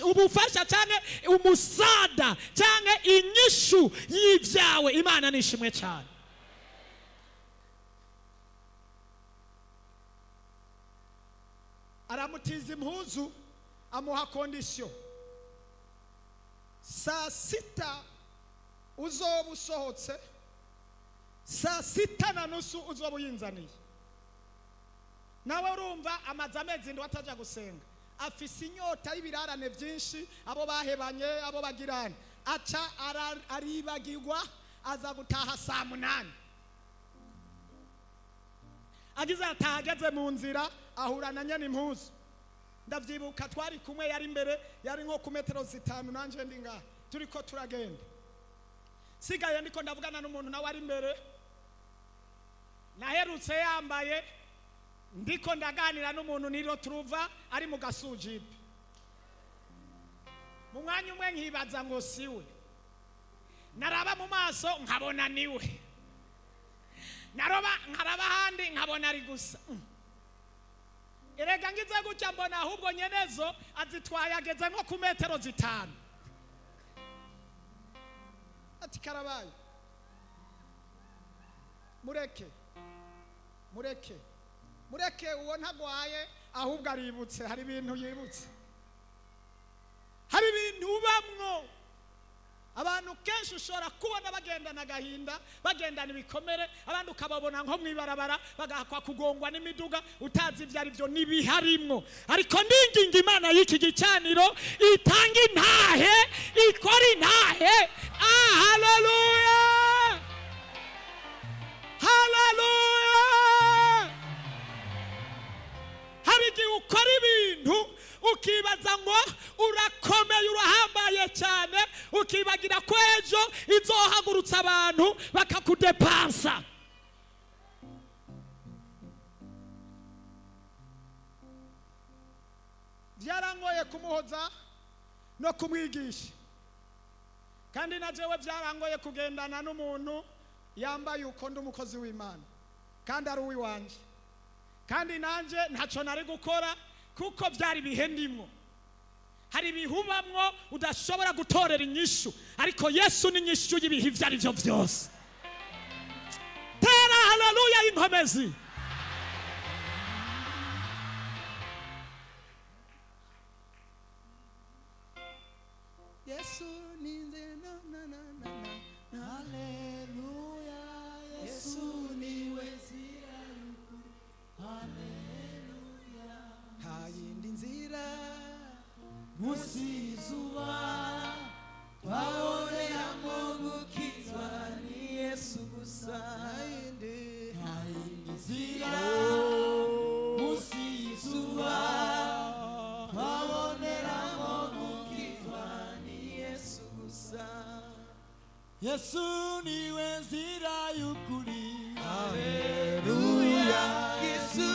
umufasha cyangwa umusada cyangwa inyishu y'ibyawe. Imana nishimwe cyane. Aramutiza impuzu, amuha kondisiyo. Saa 6 Uzoba usohotse saa 6:30 uzoba uyinzaniye. Nawe urumva amaze amezi ndwi ataja gusenga, afise inyota y'ibirarane byinshi, abo bahebanye, abo bagirana, aca aribagirwa, aza gutaha saa 8. Agize ataha, ageze mu nzira ahura na nyene impuzu. Ndavyibuka twari kumwe, yari imbere, yari nko ku metero 5 nanje ndi ngaha, turiko turagenda. Sigaye ndiko ndavugana n'umuntu nawe ari imbere, naherutse yambaye, ndiko ndaganira n'umuntu niro turuva ari mu gasujipe. Mu mwanya umwe nkibaza ngo siwe, naraba mu maso nkabona niwe, naroba nkaraba ahandi nkabona ari gusa. Erega ngize gutya mbona ahubwo nyenezo azitwaye ageze nko ku metero 5. Ati karabaye, mureke mureke mureke, uwo ntagwaye ahubwo aributse, hari ibintu yibutse, hari ibintu ubamwo. Abantu kenshi ushobora kubona bagendana agahinda, bagendana ibikomere, abandi ukababona nko mwibarabara bagahakwa kugongwa n'imiduga, utazi ibyo ari byo n'ibiharimwo. Ariko ndinginga Imana y'iki gicaniro itanga intahe, ikora intahe. Ah, haleluya, haleluya. Hari igihe ukora ibintu ukibaza ngo urakomeye, urahambaye cyane, ukibagira ko ejo izohagurutsa abantu bakakudepansa. Byarangoye kumuhoza no kumwigisha, kandi na jewe byarangoye kugendana n'umuntu yambaye uko ndi umukozi w'Imana kandi ari uwiwanje, kandi nanje ntaco nari gukora kuko byari bihe ndimwo. Hari ibihubamwo udashobora gutorera inyishu, ariko Yesu ni inyishu y'ibihe ibyo ari byo byose. Tera haleluya y'inkomezi. Yesu ni nzira na na na na, haleluya. Yesu niwe nzira y'ukuri, haleluya. Nta yindi nzira munsi y'izuba twaboneramo gukizwa, ni Yesu gusa. Nta yindi nzira munsi y'izuba twaboneramo gukizwa, ni Yesu gusa. Yesu niwe nzira y'ukuri, haleluya. Yesu,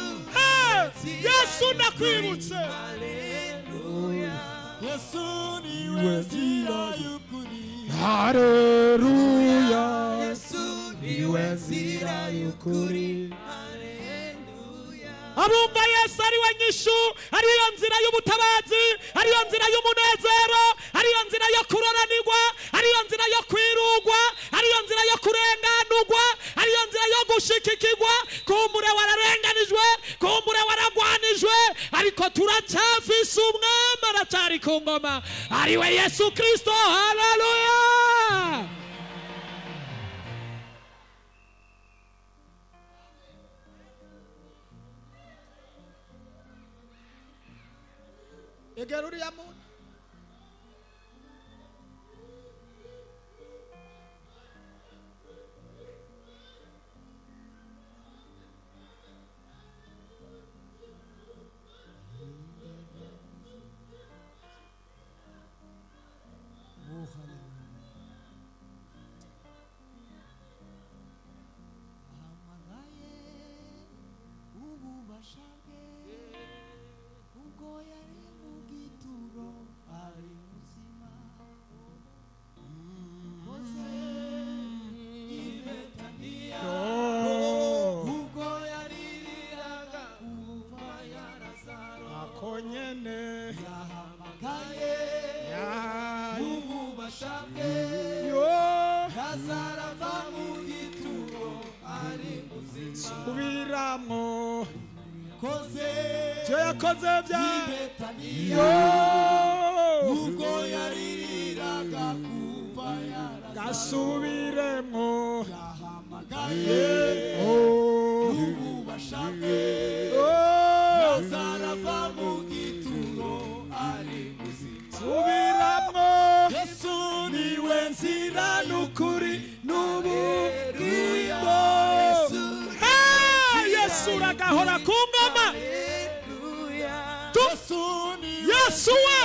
Yesu ndakwibutse, haleluya. Yesu niwe nzira y'ukuri, haleluya. Yesu niwe nzira y'ukuri, haleluya. Abumva Yesu ari we nyishu, ariyo nzira y'ubutabazi, ariyo nzira y'umunezero, ariyo nzira yo kuroranirwa, ariyo nzira yo kwirugwa, ariyo nzira yo kurenganurwa, ariyo nzira yo gushikikirwa. Kumbure wararenganijwe, kumbure waragwanijwe, ariko turacyafise umwami aracyari ku ngoma, ariwe Yesu Kristo. Haleluya. Egera uriya muntu. Ahamagaye ububasha bwe, ubwo yari mu gituro ari muzima, koze i Betaniya, ubwo yaririraga kuva ya Lazaro, Ako nyene yahamagaye ububasha bwe, yo Lazaro ava mu gituro ari muzima, subiramwo koze ivyo yakoze bya i Betaniya, yo ubwo yaririraga kuva ya Lazaro, Gasubiremwo yahamagaye n'ububasha bwe Lazaro ava mu gituro ari muzima Subiramwo Yesu niwe nzira n'ukuri n'ubugingo Yesu uragahora ku ngoma Yesu we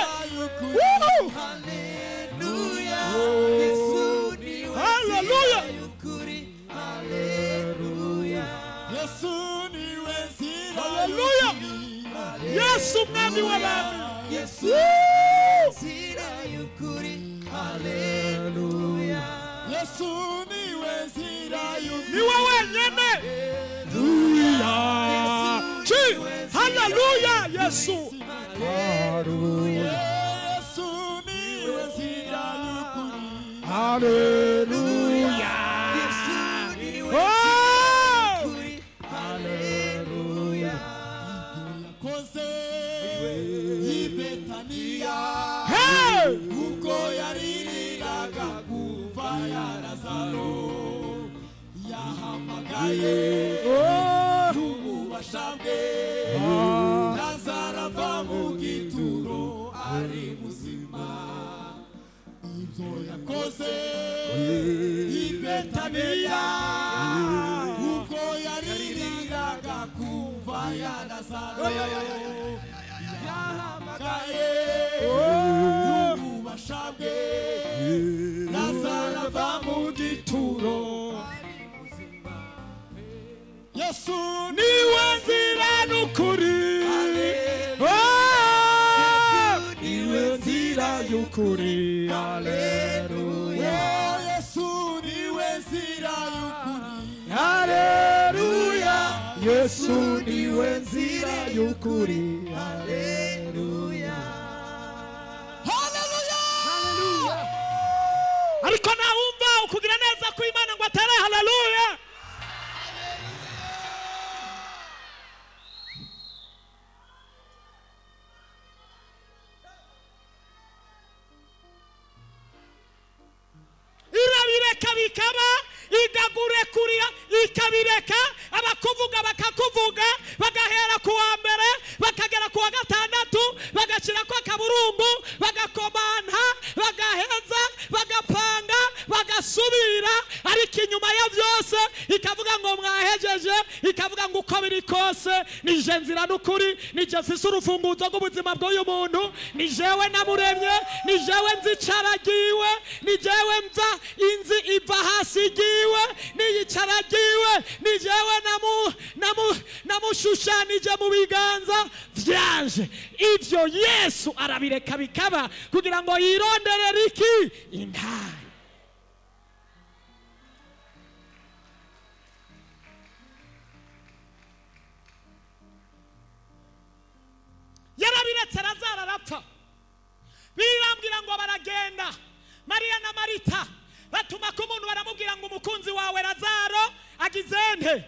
Hallelujah Hallelujah Yesu mwami w'abami Yesu nzira y'ukuri Hallelujah Yesu niwe nzira y'ukuri niwe wenyene Hallelujah Yesu Hallelujah Yesu niwe nzira y'ukuri Hallelujah Yesu niwe nzira y'ukuri Hallelujah Yakoze i Betaniya ubwo yaririraga kuva ya Lazaro yahamagaye n'ububasha bwe Lazaro ava mu gituro ari muzima ibyo yakoze i Betaniya ubwo yaririraga kuva ya Lazaro yahamagaye n'ububasha bwe Lazaro ava mu gituro Yesu niwe nzira n'ukuri niwe nzira y'ukuri Haleluya Yesu niwe nzira y'ukuri Haleluya Yesu niwe nzira y'ukuri Haleluya Haleluya Ariko nawumva ukugira neza kw'Imana ngo atere haleluya Irabireka bikaba igagurekurira ikabireka abakuvuga bakakuvuga bagahera ku wa mbere bakagera ku wa gatandatu bagashyirako akaburungu bagakomanta bagaheza bagapanga bagasubira ariko inyuma ya byose ikavuga ngo mwahejeje ikavuga ngo uko biri kose nije nzira n'ukuri nije mfise urufunguzo rw'ubuzima bw'uyu muntu ni jewe namuremye ni jewe nzicaragiwe ni jewe mva inzi iva hasi igiwe niyicaragiwe ni jewe namushushanije mu biganza vyanje ivyo Yesu arabireka bikaba kugira ngo yironderere iki intare yarabiretse Lazaro arapfa birambwira ngo baragenda Mariya na Marita batuma ko umuntu baramubwira ngo umukunzi wawe Lazaro agize nte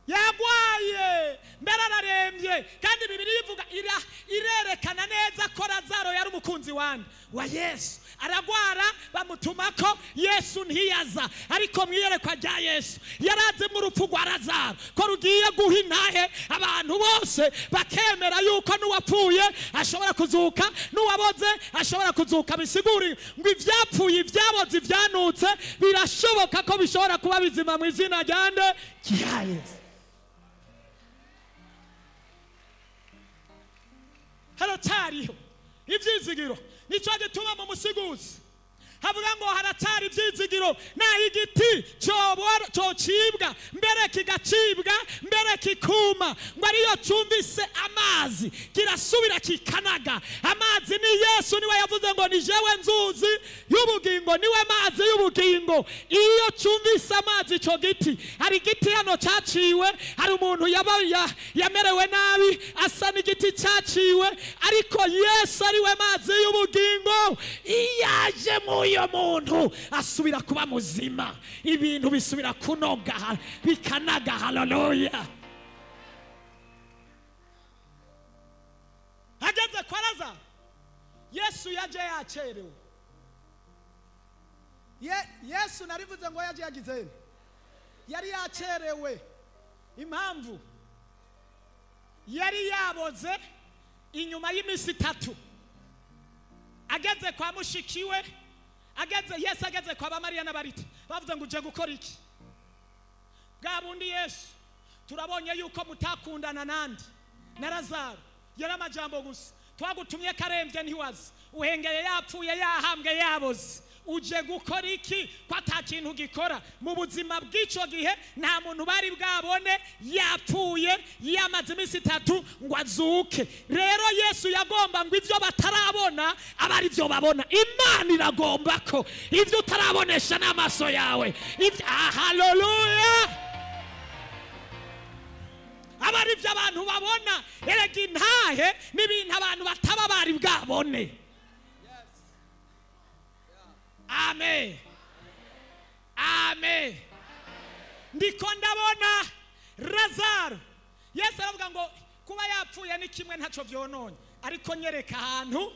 yagwaye mbere ararembye kandi Bibiliya ivuga irerekana neza ko Lazaro yari umukunzi wande wa Yesu aragwara bamutuma ko Yesu ntiyaza ariko mwiyerekwa rya Yesu yarazimwe urupfu rwa Lazaro ko rugiye guha intahe abantu bose bakemera yuko n'uwapfuye ashobora kuzuka n'uwaboze ashobora kuzuka bisiguri ngo ivyapfuye ibyaboze ibyanutse birashoboka ko bishobora kuba bizima mu izina rya nde rya Yesu haracyariho ibyizigiro nicyo gituma mu musiguzi havuga ngo haracyari ibyizigiro naho igiti cyocibwa mbere kigacibwa mbere kikuma ngo ariyo cyumvise amazi kirasubira kikanaga amazi ni Yesu niwe yavuze ngo ni jewe nzuzi y'ubugingo niwe mazi y'ubugingo iyo cyumvise amazi icyo giti hari igiti hano cyaciwe hari umuntu yamerewe nabi asa n'igiti cyaciwe ariko Yesu ariwe mazi y'ubugingo iyaje mu uyo muntu asubira kuba muzima ibintu bisubira kunoga bikanaga haleluya ageze kwa Lazaro Yesu yaje yacerewe Yesu narivuze ngo yaje yagize yari yacerewe. Impamvu yari yaboze inyuma y'iminsi 3 ageze kwa mushikiwe, ageze Yesu ageze kwa Mariya na Marita, bavuze ngo uje gukora iki? Bwa bundi Yesu turabonye yuko mutakundana nandi na Lazaro yari amajambo gusa, twagutumye karembye ntiwazi, uhengeye yapfuye yahambwe yaboze, uje gukora iki ko ata kintu gikora? Mu buzima bw'ico gihe nta muntu bari bwabone yapfuye yamaze iminsi 3 ngo azuke. Rero Yesu yagomba ngo ivyo batarabona aba ari byo babona. Imana iragomba ko ivyo utarabonesha n'amaso yawe, haleluya, aba ari byo abantu babona. Erega intahe n'ibintu abantu bataba bari bwabone. Amen. Amen. Ndiko ndabona Lazaro. Yesu aravuga ngo kuba yapfuye ni kimwe ntaco vyononye, ariko nyereka ahantu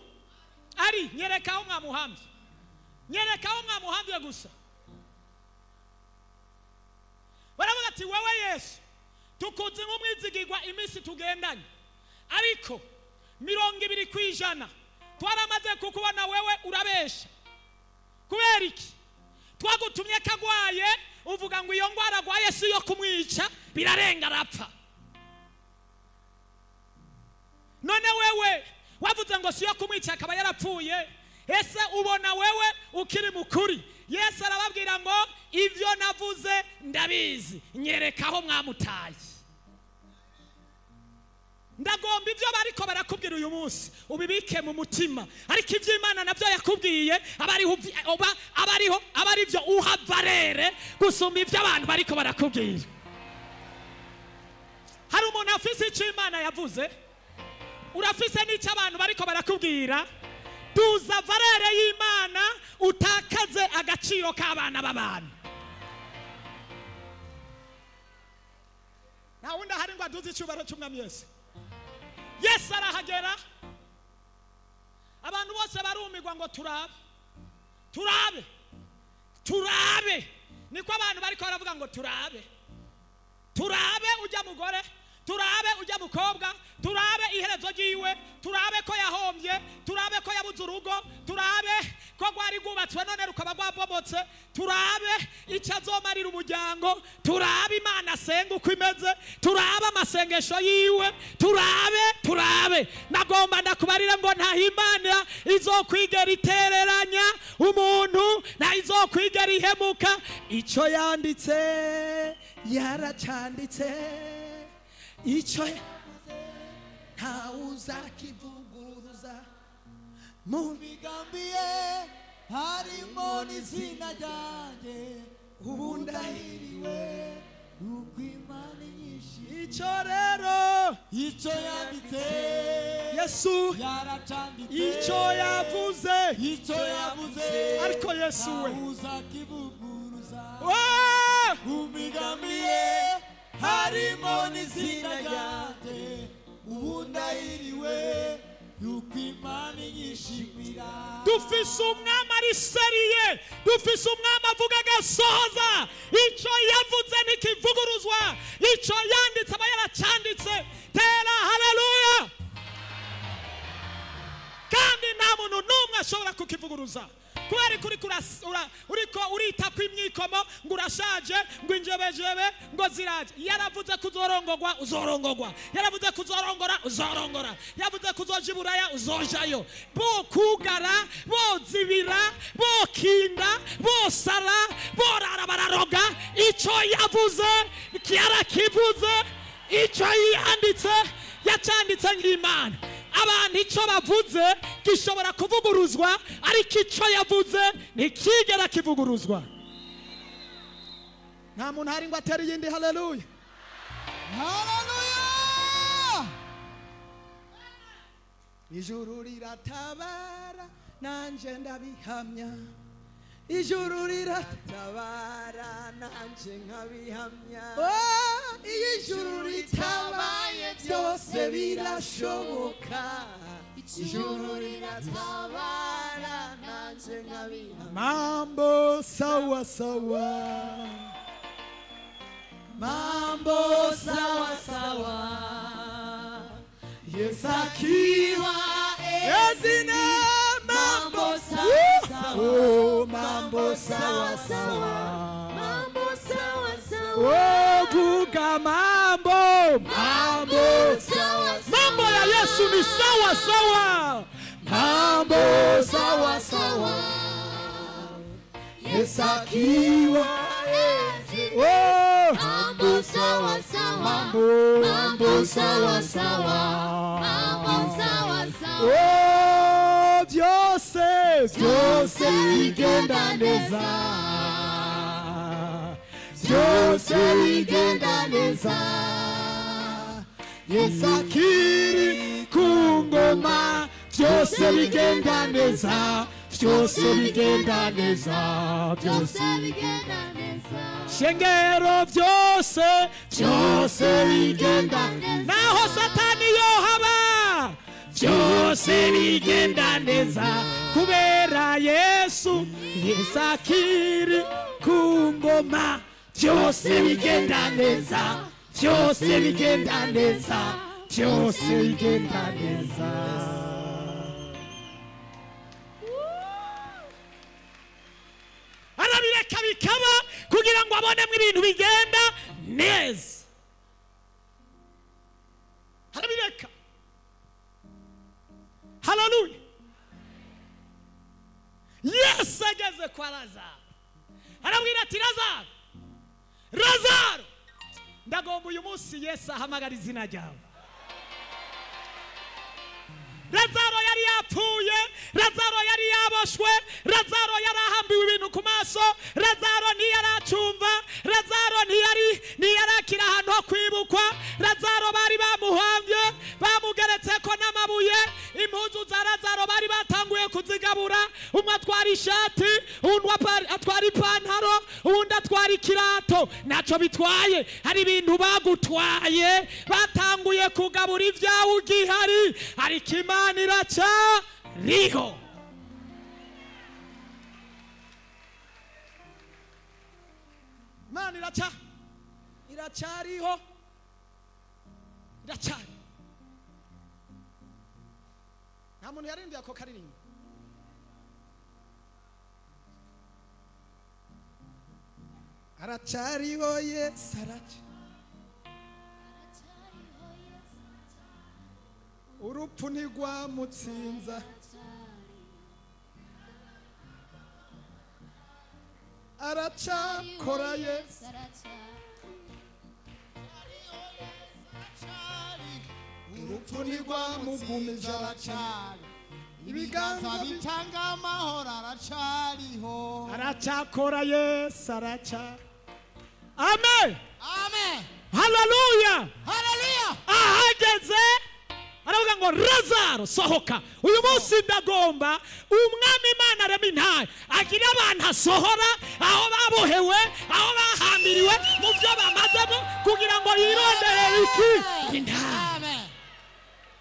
ari, nyereka aho mwamuhambye, nyereka aho mwamuhambye gusa. Baravuga ati wewe Yesu tukuzi nk'umwizigirwa iminsi tugendanye, ariko 20% twaramaze kukubona wewe urabesha. Kubera iki? Twagutumye kagwaye uvuga ngo iyo ngwara agwaye si yo kumwica, birarenga arapfa. None wewe wavuze ngo si yo kumwica akaba yarapfuye, ese ubona wewe ukiri mukuri? Yesu arababwira ngo ivyo navuze ndabizi, nyereka aho mwamutaye. Ndagomba ivyo bariko barakubwira uyu munsi ubibike mu mutima, ariko ivyo Imana navyo yakubwiye abariho abari byo uha valere gusumba ivyo abantu bariko barakubwira. Hari umuntu afise ico Imana yavuze, urafise n'ico abantu bariko barakubwira. Duza valere y'Imana utakaze agaciro k'abana b'abantu. Nta wundi ahari ngo aduze icyubahiro cy'Umwami Yesu. Yesu arahagera, abantu bose barumirwa ngo turabe turabe turabe. Niko abantu bariko baravuga ngo turabe turabe ujya mugore, turabe ujya mukobwa, turabe iherezo ryiwe, turabe ko yahombye, turabe ko yabuze urugo, turabe ko rwari rwubatswe none rukaba rwabomotse, turabe icyo azomarira umuryango, turabe Imana asenga uko imeze, turabe amasengesho yiwe, turabe turabe. Nagomba ndakubarira ngo nta Imana izokwigera itereranya umuntu, nta izokwigera ihemuka. Icyo yanditse yaracanditse, icyo ntawuzakivuguruza. Mu migambi ye harimo n'izina ryanjye, ubu ndahiriwe nuko Imana inyishimiye. Icyo rero icyo yanditse Yesu yaracanditse, icyo yavuze icyo yavuze, ariko Yesu we ntawuzakivuguruza. Mu migambi ye harimo n'izina ryanjye, ubu ndahiriwe yuko Imana inyishimira. Dufise umwami ari seriye, dufise umwami avuga agasohoza. Icyo yavuze ntikivuguruzwa, icyo yanditse aba yaracanditse. Tera haleluya! Kandi nta muntu n'umwe ashobora kukivuguruza. Kubera ko uriko urita kw'imyikomo ngo urashaje, ngo injebejebe ngo ziraje. Yaravuze ko uzorongogwa uzorongogwa, yaravuze ko uzorongora uzorongora, yavuze ko uzoja iburaya uzojayo. Bo kugara, bo zibira, bo kinda, bo sara, borara bararoga. Icyo yavuze yarakivuze, icyo yanditse yacanditse nk'Imana. Abantu icyo bavuze gishobora kuvuguruzwa, ariko icyo yavuze ntikigera kivuguruzwa. Nta muntu hari ngo atere iyindi haleluya. Haleluya! Ijuru riratabara nanje ndabihamya, ijuru riratabara nanje nkabihamya. Oh, ijuru ritabaye byose birashoboka. Ijuru riratabara nanje nkabihamya. Mambo sawa sawa, mambo sawa sawa, Yesu akiwa ezina. Mambo sawa sawa, oh, mambo sawa sawa, mambo sawa sawa, Oh, vuga mambo, mambo sawa sawa, mambo ya Yesu ni sawa sawa, mambo sawa sawa, Yesu akiwa ezina. oh, Mambo sawa sawa, mambo, mambo sawa sawa, mambo sawa sawa, oh, byose byose bigenda neza, byose bigenda neza, Yesu akiri ku ngoma, byose bigenda neza, byose bigenda neza, byose byose bigenda neza, shengero byose byose bigenda neza, naho satani yohaba, byose bigenda neza kubera Yesu. Yesu akiri ku ngoma, byose bigenda neza, byose bigenda neza, byose bigenda neza. Arabireka bikaba kugira ngo abonemo ibintu bigenda neza. Arabireka. Haleluya. Yesu ageze kwa Lazaro arabwira ati Lazaro, Lazaro, ndagomba uyu munsi Yesu ahamagara izina ryawe. Lazaro yari yapfuye, Lazaro yari yaboshwe, Lazaro yari ahambiwe ibintu ku maso, Lazaro ntiyaracumva, Lazaro ntiyarakira ahantu ho kwibukwa, Lazaro bari bamuhambye, bamugeretseko n'amabuye, impuzu za Lazaro bari batanguye kuzigabura, umwe atwara ishati, uwundi atwara ipantaro, uwundi atwara ikirato. Ntacyo bitwaye, hari ibintu bagutwaye, batanguye kugabura ibyawe ugihari, ariko Imana iracyariho. Imana iracyariho, iracyari. Nta muntu yarindiye ako karirimbo. Aracyariho Yesu, aracyari. Urupfu ntirwamutsinza, aracyakora Yesu, urupfu ntirwamugumije, aracyari. Ibiganza bitanga amahoro aracyariho, aracyakora Yesu, aracyari. Amen, amen, haleluya, haleluya. Ahageze aravuga ngo Lazaro sohoka. Uyu munsi ndagomba umwami Imana arema intahe agira abantu asohora aho babohewe, aho bahambiriwe mu byo bamazemo, kugira ngo yironderere iki intahe. Amen,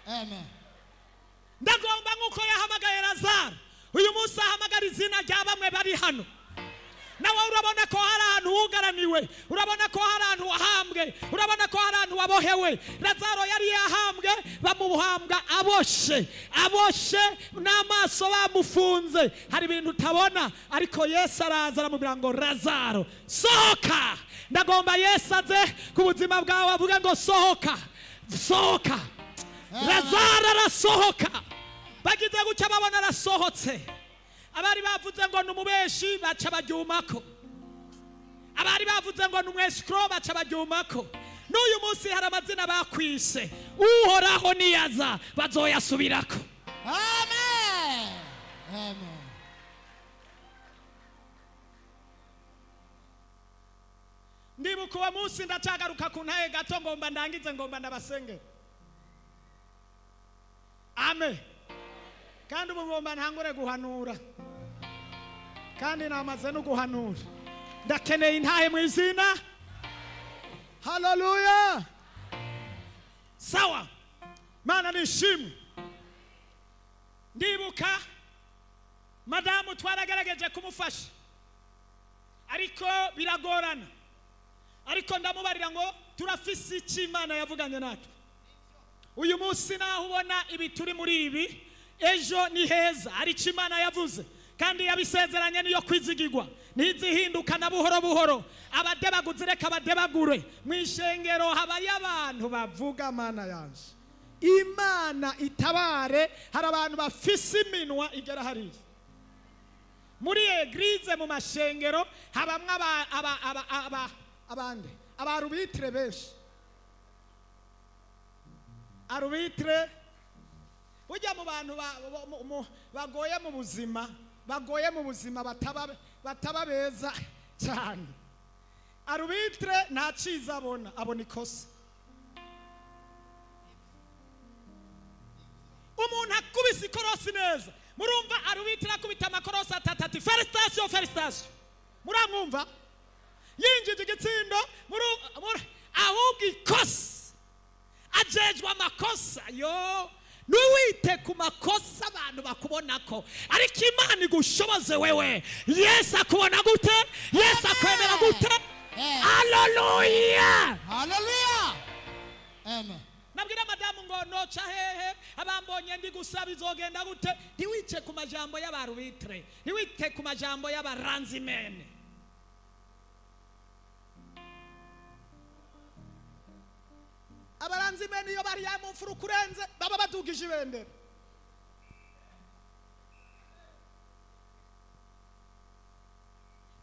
amen. Ndagomba nk'uko yahamagaye Lazaro, uyu munsi ahamagara izina rya bamwe bari hano. Nawe urabona ko hari ahantu wugaraniwe, urabona ko hari ahantu wahambwe, urabona ko hari ahantu wabohewe. Lazaro yari yahambwe, bamuhambwa aboshe, aboshe n'amaso bamufunze, hari ibintu utabona, ariko Yesu araza aramubwira ngo Lazaro sohoka. Ndagomba Yesu aze ku buzima bwawe avuge ngo sohoka, sohoka. Lazaro arasohoka. Bagize gutya babona arasohotse. Abari bavuze ngo ni umubeshi baca baryumako, abari bavuze ngo ni umwesikoro baca baryumako. N'uyu munsi hari amazina bakwise, Uhoraho niyaza bazoyasubirako. Amen, amen. Ndibuka uwo munsi, ndacagaruka ku ntaye gato, ngomba ndangize, ngomba ndabasengera. Amen. Kandi ubu ngomba ntangure guhanura, kandi namaze no guhanura. Ndakeneye intahe mu izina. Haleluya. Sawa, Mana nishimwe. Ndibuka madamu twaragerageje kumufasha ariko biragorana, ariko ndamubarira ngo turafise icyo Imana yavuganye natwe. Uyu munsi naho ubona ibi turi muri ibi, ejo ni heza, hari icyo Imana yavuze kandi yabisezeranye, niyo kwizigirwa, ntizihinduka na buhoro buhoro. Abadebaguzi reka badebagure. Mu ishengero habayo abantu bavuga Mana yanje, Imana itabare. Hari abantu bafise iminwa igera hariya muri eglise, mu mashengero habamwe abandi abarubitre benshi. Arubitre ujya mu bantu bagoye mu buzima, bagoye mu buzima, bataba beza cyane. Arubitre nta cyiza abona, abona ikosa. Umuntu akubise ikorosi neza, murumva arubitre akubita amakorosi atatu ati felicitation, felicitation. Muramwumva yinjije igitsindo, ahubwo ikosa ajejwe amakosa yo. Ntiwite ku makosa abantu bakubonako, ariko Imana igushoboze wewe. Yesu akubona gute? Yesu akwemera gute? Haleluya, haleluya, amen. Nabwira madamu ngo noca hehe, abambonye ndi gusaba izogenda gute? Ntiwice ku majambo y'abarubitre, ntiwite ku majambo y'abaranzimene. Abaranzimene iyo bari mu mfuruka urenze baba badugije ibendera.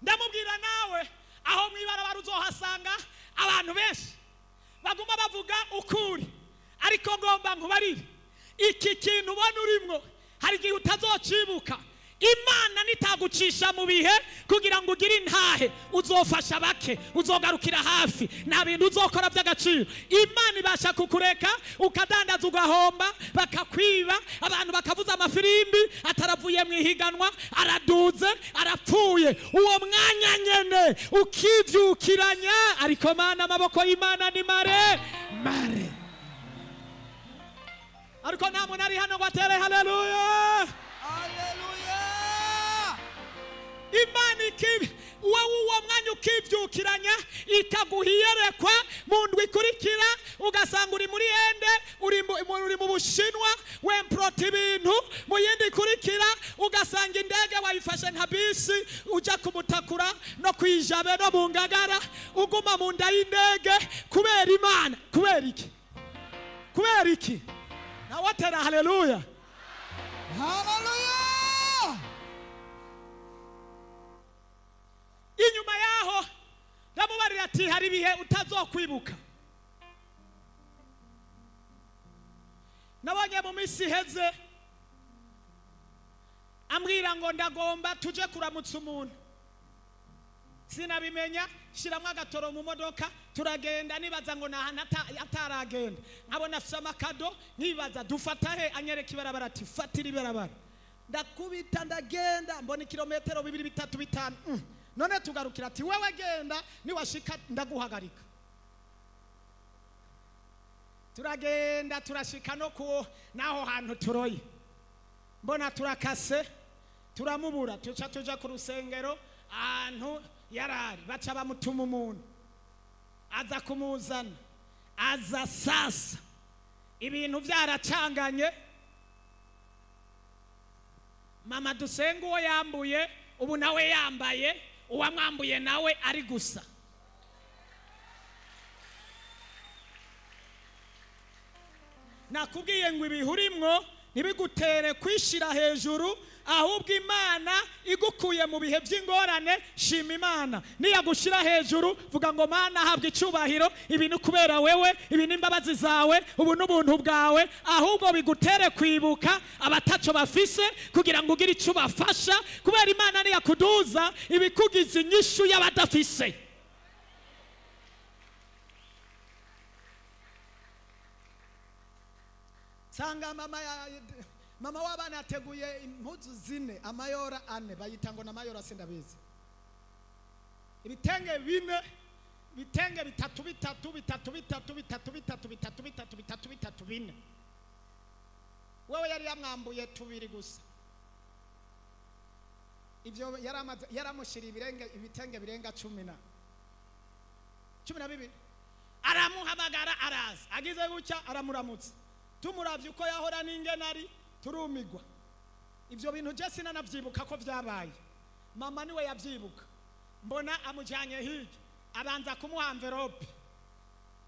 Ndamubwira nawe aho mwibarabara uzohasanga abantu benshi baguma bavuga ukuri, ariko ngomba nkubarire iki kintu ubona urimwo hari igihe utazocibuka. Imana nitagucisha mu bihe kugira ngo ugire intahe, uzofasha bake, uzogarukira hafi, nta bintu uzokora by'agaciro. Imana ibasha kukureka ukadandaza ugahomba, bakakwiba, abantu bakavuza amafirimbi ataravuye mu ihiganwa, araduze, arapfuye. Uwo mwanya nyene ukivyukiranya, ariko Mana, amaboko y'Imana ni mare mare. Ariko nta muntu ari hano ngo atere haleluya, haleluya. Imana ikibi wowe uwo mwanya ukivyukiranya, ikaguha iyerekwa mu ndwi ikurikira, ugasanga uri muri ende, uri mu Bushinwa, wemprota ibintu. Mu yindi ikurikira ugasanga indege wayifashe nka bisi, uja kumutakura no kwijabe no mu Ngagara, uguma mu nda y'indege kubera Imana. Kubera iki? Kubera iki? Nawe atera haleluya, haleluya. Inyuma yaho ndamubarira ati hari ibihe utazokwibuka. Nabonye mu minsi iheze ambwira ngo ndagomba tuje kuramutsa umuntu, sinabimenya, shiramwo agatoro mu modoka turagenda, nibaza ngo nahantu ataragenda, nkabona afise amakado, nkibaza dufata he, anyereka ibarabara ati fatira ibarabara. Ndakubita ndagenda, mbona ikirometero 2 3 5. None tugarukira ati wewe genda, niwashika ndaguhagarika. Turagenda turashika no ku naho hantu turoye, mbona turakase, turamubura, tuca tuja ku rusengero ahantu yarari, baca bamutuma umuntu aza kumuzana, aza sasa ibintu byaracanganye. Mama dusenga uwo yambuye ubu nawe yambaye, uwamwambuye nawe ari gusa. Nakubwiye ngo ibihurimwo ntibigutere kwishira hejuru, ahubwo Imana igukuye mu bihe by'ingorane, shima Imana. Niyagushira hejuru vuga ngo Mana habwa icubahiro, ibi ni kubera wewe, ibi ni imbabazi zawe, ubu n'ubuntu bwawe. Ahubwo bigutere kwibuka abataco bafise kugira ngo ugire ico bafasha, kubera Imana niyakuduza ibikugize inyishu y'abadafise. Sanga mama w'abana yateguye impuzu 4, amayora 4, bayita ngo namayora sindabizi. Ibitenge 4, ibitenge 3 3 3 3 3 3 3 3 3 3 3 3 3 4. Wewe yari yamwambuye tubiri gusa. Ibyo yaramaze yaramushira ibirenge ibitenge birenga 10 na 12. Aramuhamagara araza. Agize gutya aramuramutsa. Tumuravye uko yahora n'ingene ari turumigwa. Ibyo bintu je sinanavyibuka ko vyabaye. Mama niwe yavyibuka. Mbona amujanye hirya abanza kumuha envelope.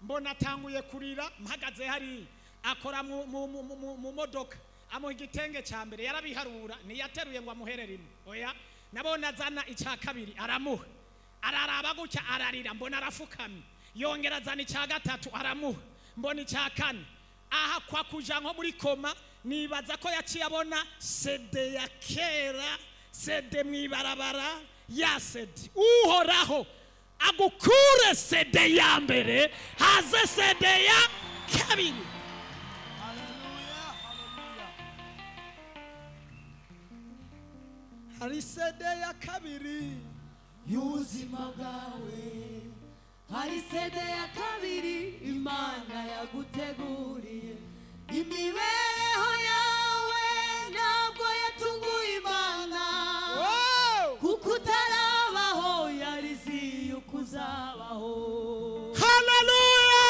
Mbona atanguye kurira mpagaze hari akora mu modoka amuha igitenge ca mbere yarabiharura ntiyateruye ngo amuhere rimwe. Oya, nabona azana ica kabiri aramuha. Araraba gutya ararira mbona arafukamye. Yongera azana ica gatatu aramuha. Mbona ica kane. Aha kwa kuja nko muri koma nibaza ko yaciye abona sede ya kera, sede mwibarabara ya sede. Uhoraho agukure sede ya mbere haze sede ya kabiri. Haleluya, haleluya. Hari sede ya kabiri y'ubuzima bwawe, hari sede ya kabiri Imana yaguteguriye. Imibereho yawe ntabwo yatunguye Imana, kuko utarabaho yari izi yuko uzabaho. Haleluya!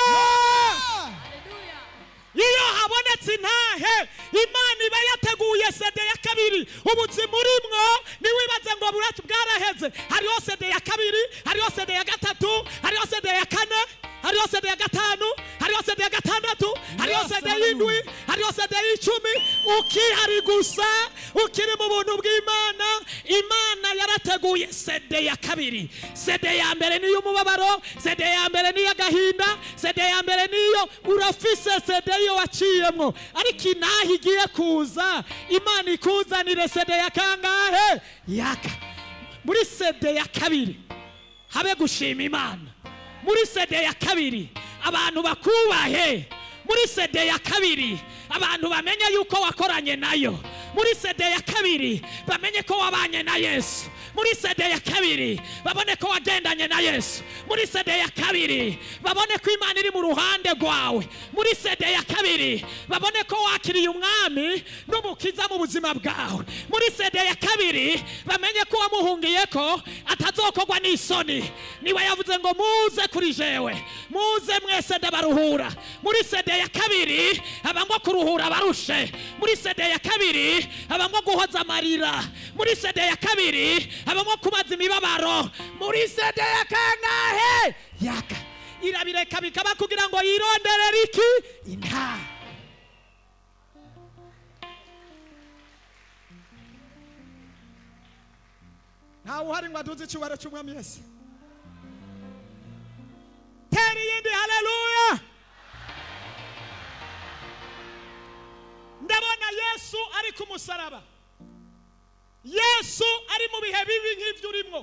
Iyo habonetse intahe Imana iba yateguye sede ya kabiri. Ubuzima urimwo ntiwibaze ngo bwaraheze. Hariho sede ya kabiri, hariho sede ya gatatu, hariho sede ya kane, hariho sede ya gatanu, hariho sede ya gatandatu, hariho sede y'indwi, hariho sede y'icumi. Ukihari gusa ukiri mu buntu bw'Imana, Imana yarateguye sede ya kabiri. Sede ya mbere niyo umubabaro, sede ya mbere niyo agahinda, sede ya mbere niyo urafise sede yo waciyemwo. Ariko inaha igiye kuza, Imana ikuzanire sede ya kangahe? Yaka. Muri sede ya kabiri habe gushima Imana. Muri sede ya kabiri abantu bakubahe. Muri sede ya kabiri abantu bamenye yuko wakoranye nayo. Muri sede ya kabiri bamenye ko wabanye na Yesu. Muri sede ya kabiri babone ko wagendanye na Yesu. Muri sede ya kabiri babone ko Imana iri mu ruhande rwawe. Muri sede ya kabiri babone ko wakiriye umwami n'umukiza mu buzima bwawe. Muri sede ya kabiri bamenye ko wamuhungiye ko atazokogwa n'isoni. Niwe yavuze ngo muze kuri jewe, muze mwese ndabaruhura. Muri sede ya kabiri abangwa kuruhura barushe. Muri sede ya kabiri abangwa guhoza amarira. Muri sede ya kabiri abangwa kumaza imibabaro. Muri sede ya kangahe? Yaka. Irabireka bikaba kugira ngo yironderere iki? Inta. Ntawe uhari ngo aduze icyubahiro cy'umwami Yesu. Tera iyindi haleluya. Ndabona Yesu ari ku musaraba. Yesu ari mu bihe bibi nk'ivyo urimwo.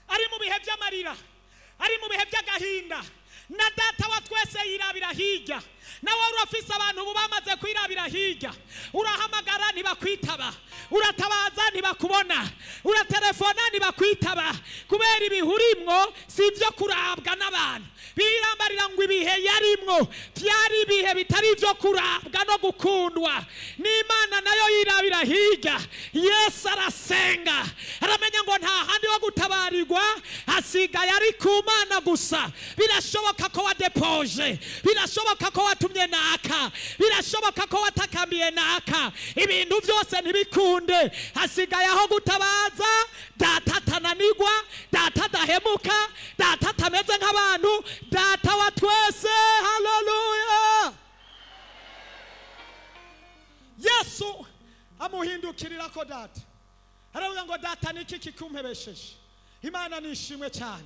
Ari mu bihe by'amarira, ari mu bihe by'agahinda. Na data wa twese yirabira hirya. Nawe urafise abantu bamaze kwirabira hirya. Urahamagara ntibakwitaba, uratabaza ntibakubona, uratelefona ntibakwitaba. Kubera ibihurimwo si ibyo kurabwa n'abantu. Birambarira ngo ibihe yarimwo byari ibihe bitari ibyo kurabwa no gukundwa. N'Imana nayo yirabira hirya. Yesu arasenga, aramenya ngo nta handi ho gutabarirwa, asigaye ari ku Mana gusa. Birashoboka ko wadepoje, birashoboka ko watumye naka, birashoboka ko watakambiye naka, ibintu byose ntibikunde. Hasigaye aho gutabaza data atananigwa, data adahemuka, data atameze nk'abantu, data wa twese. Haleluya. Yesu amuhindukirira ko data aravuga ngo data niki kikumpebesheje? Imana nishimwe cyane.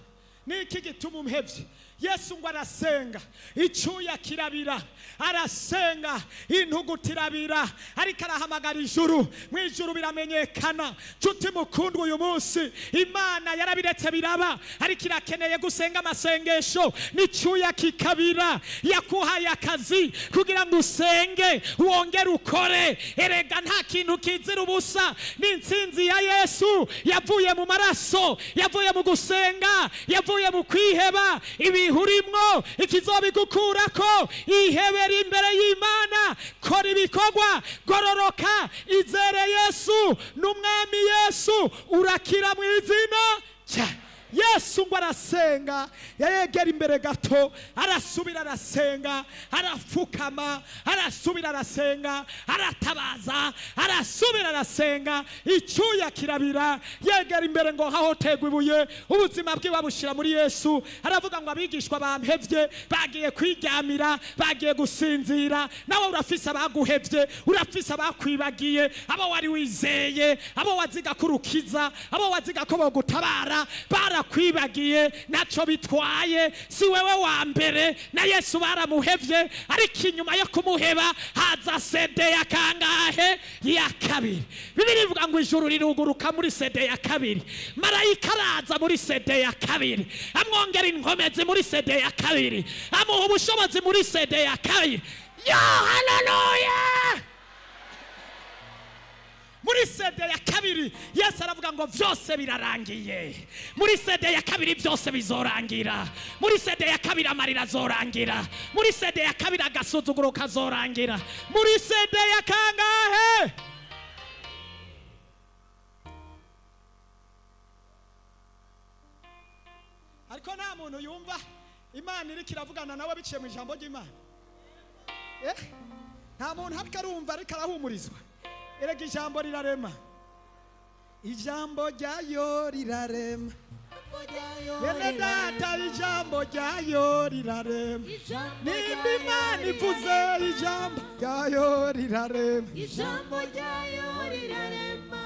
Niki gituma umpevye? Yesu ngo arasenga, icyuya kirabira, arasenga intuguti irabira, ariko arahamagara ijuru. Mu ijuru biramenyekana. Nshuti mukundwa, uyu munsi Imana yarabiretse biraba, ariko irakeneye gusenga amasengesho n'icyuya kikabira. Yakuhaye akazi kugira ngo usenge wongere ukore. Erega nta kintu kizira ubusa. N'intsinzi ya Yesu yavuye mu maraso, yavuye mu gusenga, yavuye mu kwiheba. Ibintu Ibihe urimwo ikizobigukurako, ihebera imbere y'Imana, kora ibikorwa, gororoka, izere Yesu n'umwami Yesu, urakira mu izina rya Yesu. Ngo arasenga, yayegera imbere gato, arasubira arasenga, arafukama, arasubira arasenga, aratabaza, arasubira arasenga, icyuya kirabira. Yegera imbere ngo hahotegwa ibuye, ubuzima bwiwe abushira muri Yesu. Aravuga ngo abigishwa bampevye, bagiye kwiryamira, bagiye gusinzira. Nawe urafise abaguhevye, urafise abakwibagiye, abo wari wizeye, abo waziga kurukiza, abo waziga ko bogutabara, barakwibagiye, naco bitwaye, si wewe wa mbere, na Yesu baramuhevye. Ariko inyuma yo kumuheba haza sede ya kangahe? Ya kabiri. Bibiri ivuga ngo ijuru riruguruka muri sede ya kabiri, marayika araza muri sede ya kabiri, amwongera inkomezi muri sede ya kabiri, amuha ubushobozi muri sede ya kabiri. Yo, haleluya! Muri sede ya kabiri Yesu aravuga ngo vyose birarangiye. Muri sede ya kabiri byose bizorangira. Muri sede ya kabiri amarira azorangira. Muri sede ya kabiri agasuzuguro kazorangira. Muri sede ya kangahe? Ariko nta muntu yumva Imana iriko iravugana nawe biciye mu ijambo ry'Imana. Nta muntu ariko arumva, ariko arahumurizwa. Erega ijambo rirarema, ijambo ryayo rirarema. Bene data, ijambo ryayo rirarema. Nimba Imana ivuze, ijambo ryayo rirarema. Ijambo ryayo rirarema.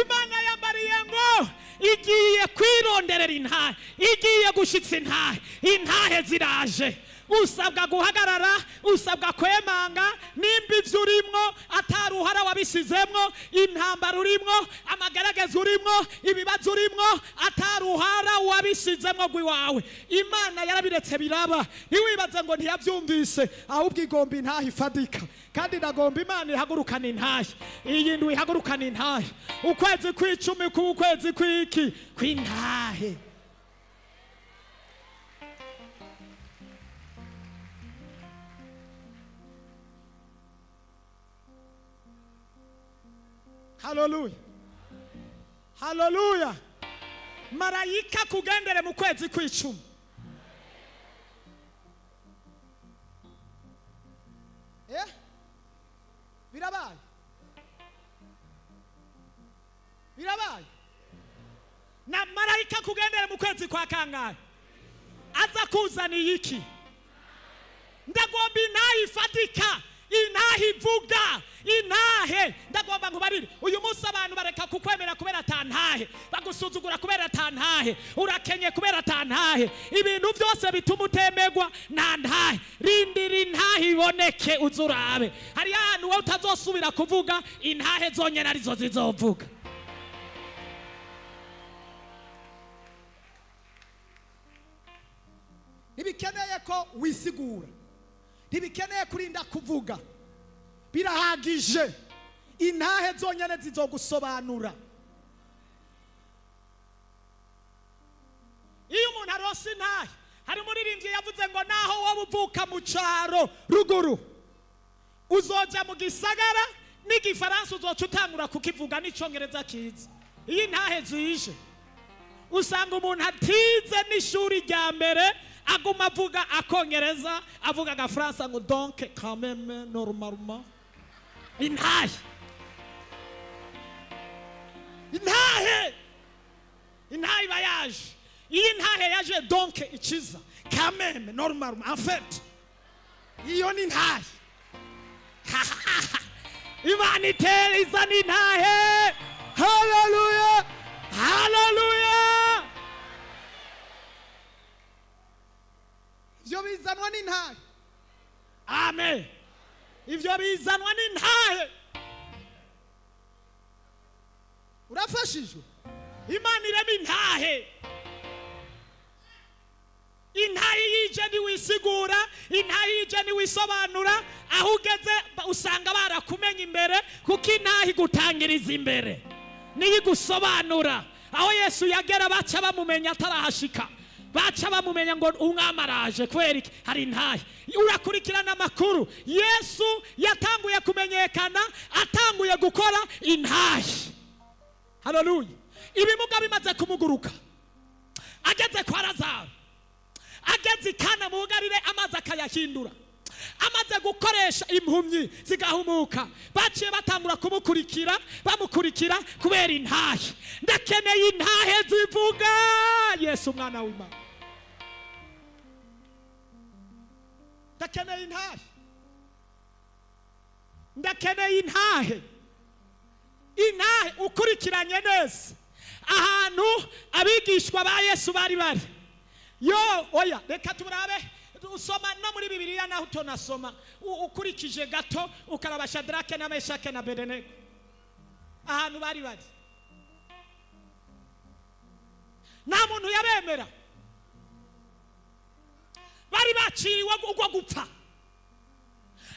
Imana yambariye ngo igiye kwironderera intahe, igiye gushitsa intahe, intahe ziraje. Usabwa guhagarara, usabwa kwemanga. Nimba ivyo urimwo ataruhara wabisizemwo, intambara urimwo, amagaragaza urimwo, ibibazo urimwo ataruhara wabisizemwo rw'iwawe, Imana yarabiretse biraba. Ntiwibaze ngo ntiyavyumvise, ahubwo igomba intahe ifadika. Kandi ndagomba Imana ihagurukana intahe, iyi ndwi ihagurukana intahe, ukwezi kw'icumi k'ukwezi kw'iki kw'intahe. Haleluya, haleluya! Marayika kugendere mu kwezi kw'icumi. Birabaye, birabaye. Na marayika kugendere mu kwezi kwa kangahe? Aza kuzaniye iki? Ndagomba intahe ifatika, intahe ivuga, intahe. Ndagomba nkubarire, uyu munsi abantu bareka kukwemera kubera atantahe, bagusuzugura kubera atantahe, urakenye kubera atantahe, ibintu byose bituma utemegwa nta ntahe. Rindira intahe iboneke uzurabe. Hari ahantu wowe utazosubira kuvuga, intahe zonyene arizo zizovuga. Ntibikeneye ko wisigura, ntibikeneye kurinda kuvuga, birahagije. Intahe zonyene zizogusobanura. Iyo umuntu aronse intahe, hari umuririmbyi yavuze ngo naho wowe uvuka mu caro ruguru, uzoja mu gisagara n'igifaransa uzoca utangura kukivuga n'icongereza kiza. Iyo intahe zije, usanga umuntu atize n'ishuri rya mbere aguma avuga akongereza, avuga agafaransa ngo donc quand même normalement. Intahe, intahe, intahe iba yaje. Iyo intahe yaje, donc ikiza, quand même normalement, en fait, iyo ni intahe. Imana itera izana intahe. Haleluya, haleluya! Ivyo bizanwa n'intahe. Amen. Ivyo bizanwa n'intahe. Urafashijwe? Imana irema intahe. Intahe yije ntiwisigura, intahe yije ntiwisobanura, aho ugeze usanga barakumenya imbere, kuko intahe igutangiriza imbere, niyo igusobanura. Aho Yesu yagera baca bamumenya atarahashika. Baca bamumenya ngo umwami araje. Kubera iki? Hari intahe. Urakurikirana amakuru. Yesu yatanguye kumenyekana atanguye gukora intahe. Haleluya. Ibimuga bimaze kumuguruka, ageze kwa Lazaro, ageze Kana mu Galile, amazi akayahindura, amaze gukoresha impumyi zigahumuka, baciye batangura kumukurikira, bamukurikira kubera intahe. Ndakeneye intahe zivuga Yesu umwana w'Imana. Ndakeneye intahe, ndakeneye intahe. Intahe ukurikiranye neza ahantu abigishwa ba Yesu bari bari. Yo oya, reka turabe usoma no muri Bibiliya naho utonasoma, ukurikije gato ukaraba Shadrake na Meshake na Abednego ahantu bari bari, nta muntu yabemera. Bari baciriwe ugwa gupfa,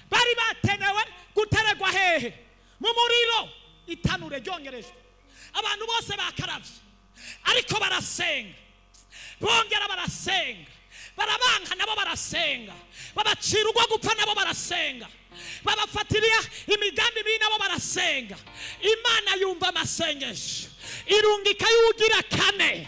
bari batenewe guteregwa hehe? Mu muriro, itanure ryongerejwe. Abantu bose bakaravye, ariko barasenga, bongera barasenga, barabanka nabo barasenga, babacira ugwa gupfa nabo barasenga, babafatiriya imigambi mibi nabo barasenga. Imana yumva amasengesho, irungika yugira kane.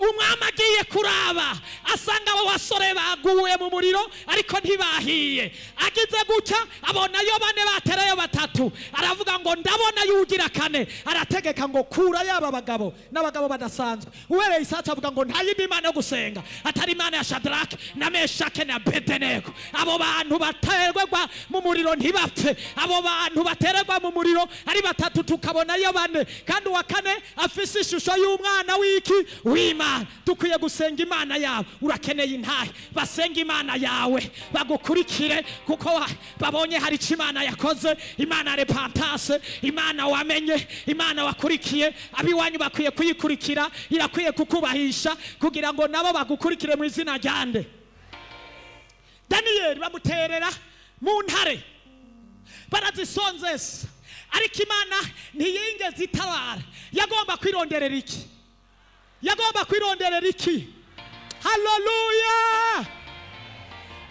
Umwami agiye kuraba asanga abo basore baguye mu muriro ariko ntibahiye. Agize gutya abonayo bane batereyo batatu, aravuga ngo ndabona yugira kane. Arategeka ngo kura yaba bagabo n'abagabo badasanzwe. Uwereye isaha avuga ngo nta yindi Imana yo gusenga atari Imana ya Shadrake na Meshake na Abednego. Abo bantu baterwa mu muriro ntibapfe, abo bantu baterwa mu muriro ari batatu tukabonayo bane, kandi uwa kane afise ishusho y'umwana w'iki? W'Imana. Dukwiye gusenga Imana yawe. Urakeneye intahe basenga Imana yawe, bagukurikire kuko babonye hari icyo Imana yakoze. Imana repentance, Imana wamenye, Imana wakurikiye. Abiwanyu bakwiye kuyikurikira, irakwiye kukubahisha kugira ngo nabo bagukurikire mu izina ryande. Daniel bamuterera mu ntare, barazisonzesa, ariko Imana ntiyigeze itabara. Yagomba kwironderera iki? Yagomba kwironderera iki? Haleluya.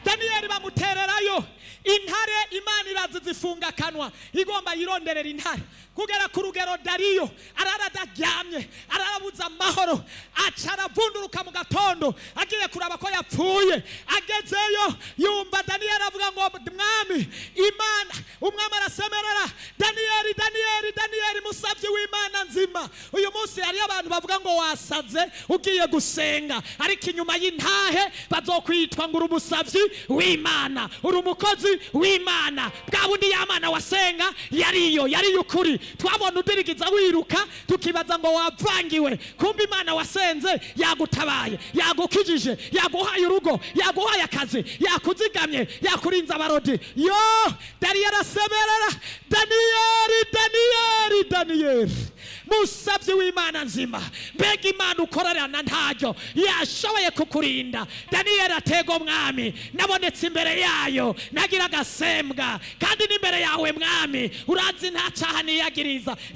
Daniel bamutererayo intare, Imana irazizifunga akanwa, igomba yironderera intare kugera ku rugero Dariyo arara adaryamye, ararabuza amahoro, aca aravunduruka mu gatondo agiye kuraba ko yapfuye. Agezeyo yumva Daniel avuga ngo mwami Imana. Umwami arasemerera, Daniel, Daniel, Daniel, musavyi w'Imana nzima. Uyu munsi hari abantu bavuga ngo wasaze ugiye gusenga, ariko inyuma y'intahe bazokwitwa ngo uri umusavyi w'Imana, uri umukozi w'Imana. Bwa bundi y'Imana wasenga yariyo, yariyo ukuri. Twabona udirigiza wiruka tukibaza ngo wavangiwe, kumbe Imana wasenze yagutabaye, yagukijije, yaguhaye urugo, yaguhaye akazi, yakuzigamye, yakurinze abarodi. Yo Daniel arasemerera, Daniel, Daniel, Daniel, musavyi w'Imana nzima, mbega Imana ukorerana ntaryo yashoboye kukurinda. Daniel atego mwami, nabonetse imbere yayo nagira agasembwa, kandi n'imbere yawe mwami urazi nta cyaha niyagiriza.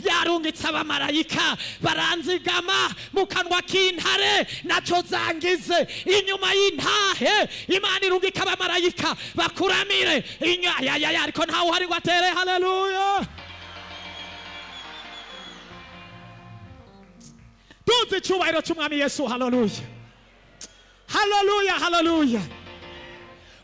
Yarungitse abamarayika baranzigama mu kanwa k'intare, naco zangize. Inyuma y'intahe Imana irungika abamarayika bakuramire. Ya ariko ntawe uhari ngo atere haleluya. Tuzi icyubahiro cy'umwami Yesu. Haleluya, haleluya, haleluya.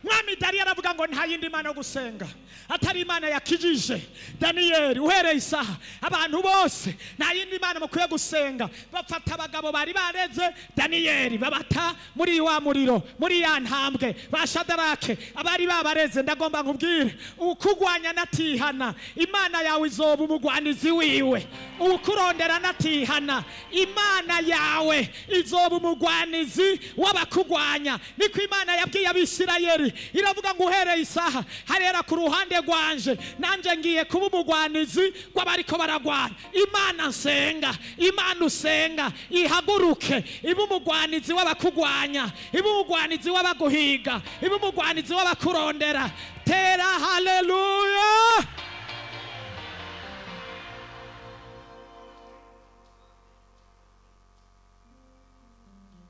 Mwami Dariyo aravuga ngo nta yindi Imana yo gusenga atari Imana yakijije Daniel. Uhereye isaha abantu bose nta yindi Imana mukwiye gusenga. Bafata abagabo bari bareze Daniel babata muri wa muriro, muri ya ntambwe ba Shadrake abari babareze. Ndagomba nkubwire, ukugwanya natihana Imana yawe izoba umugwanizi wiwe. Ukurondera natihana Imana yawe izoba umugwanizi w'abakugwanya. Niko Imana yabwiye Abisirayeli, iravuga ngo uhereye isaha harera ku ruhande rwanje, nanje ngiye kuba umugwanizi w'abariko baragwana. Imana nsenga, Imana usenga ihaguruke ibe umugwanizi w'abakugwanya, ibe umugwanizi w'abaguhiga, ibe umugwanizi w'abakurondera. Tera haleluya.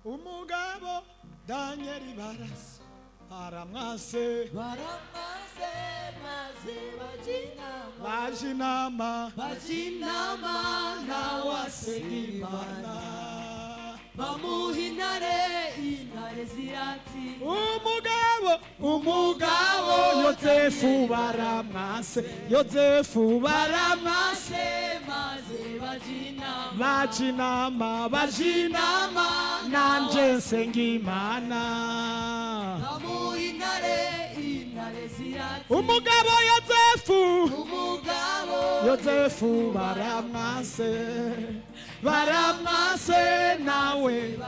Umugabo Danieli barasa baramwase baramwase maze bajinama bajinama bajinama nawasenga Imana bamuha intare intare zirati umugabo umugabo Yozefu baramwase Yozefu baramwase maze bajinama bajinama bajinama nanje nsenga Imana bamuha intare intare zirati umugabo Yozefu umugabo Yozefu baramwase baramwase nawe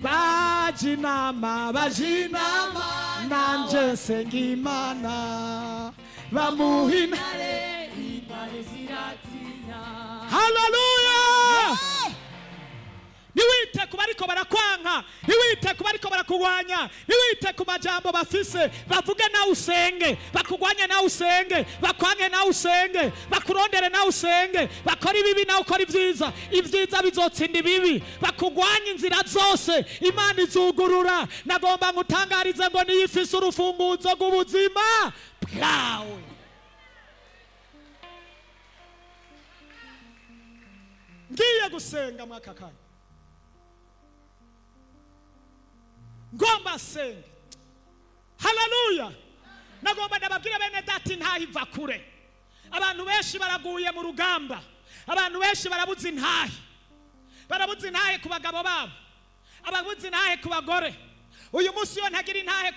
bajinama bajinama nanje nsenga Imana bamuha intare intare ziratinya. Haleluya! Niwite ku bariko barakwanka, niwite ku bariko barakurwanya, niwite ku majambo bafise, bavuge nawe usenge, bakugwanye nawe usenge, bakwange nawe usenge, bakurondere nawe usenge, bakora ibibi nawe ukora ibyiza, ibyiza bizotsinda ibibi, bakugwanye inzira zose, Imana izugurura. Nagomba ngutangarize ngo niyo ifise urufunguzo rw'ubuzima bwawe. Ngiye gusenga mwaka kanya. Ngomba senge. Haleluya. Nagomba ndababwira bene dati intahe iva kure. Abantu benshi baraguye mu rugamba. Abantu benshi barabuze intahe. Barabuze intahe ku bagabo babo. Ababuze intahe ku bagore. Uyu munsi yo ntagira intahe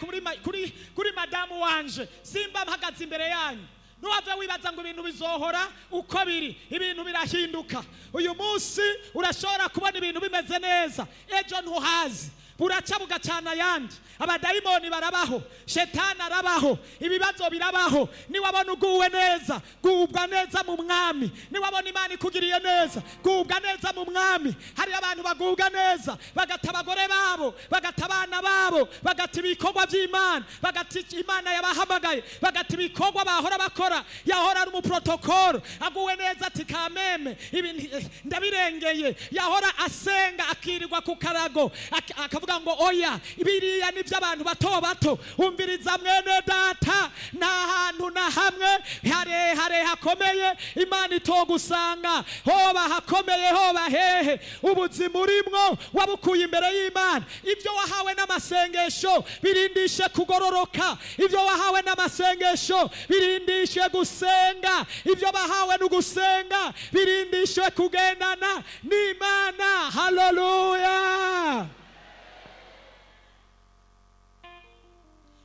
kuri madamu wanje. Simba mpagaze imbere yanyu. Nuwave wibaza ngo ibintu bizohora uko biri, ibintu birahinduka. Uyu munsi urashobora kubona ibintu bimeze neza, ejo ntuhazi. Buraca bugacana yandi. Abadayimoni barabaho, shetani arabaho, ibibazo birabaho. Niwabona uguwe neza, gubwa neza mu mwami. Niwabona Imana ikugiriye neza, gubwa neza mu mwami. Hari abantu bagubwa neza, bagata abagore babo, bagata abana babo, bagata ibikorwa by'Imana, bagata Imana yabahamagaye, bagata ibikorwa bahora bakora. Yahora ari umuprotokolo, aguwe neza ati kameme ibi ndabirengeye. Yahora asenga akirirwa ku karago, akavuga ngo oya biriya ni by'abantu bato bato. Umviriza mwene data, nta hantu na hamwe harehare hakomeye Imana itogusanga. Hoba hakomeye hoba hehe, ubuzima urimwo wabukuye imbere y'Imana. Ibyo wahawe n'amasengesho birindishe kugororoka, ibyo wahawe n'amasengesho birindishe gusenga, ibyo bahawe n'ugusenga birindishe kugendana n'Imana. Haleluya.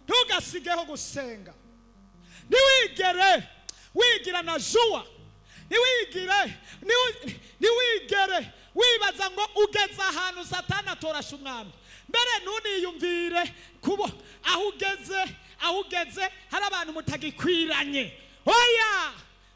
Ntugasigeho gusenga. Ntiwigere wigira na juwa, ntiwigere wibaza ngo ugeze ahantu Satani atorasha umwami. Mbere ntuniyumvire kubo aho ugeze hari abantu mutagikwiranye. Oya,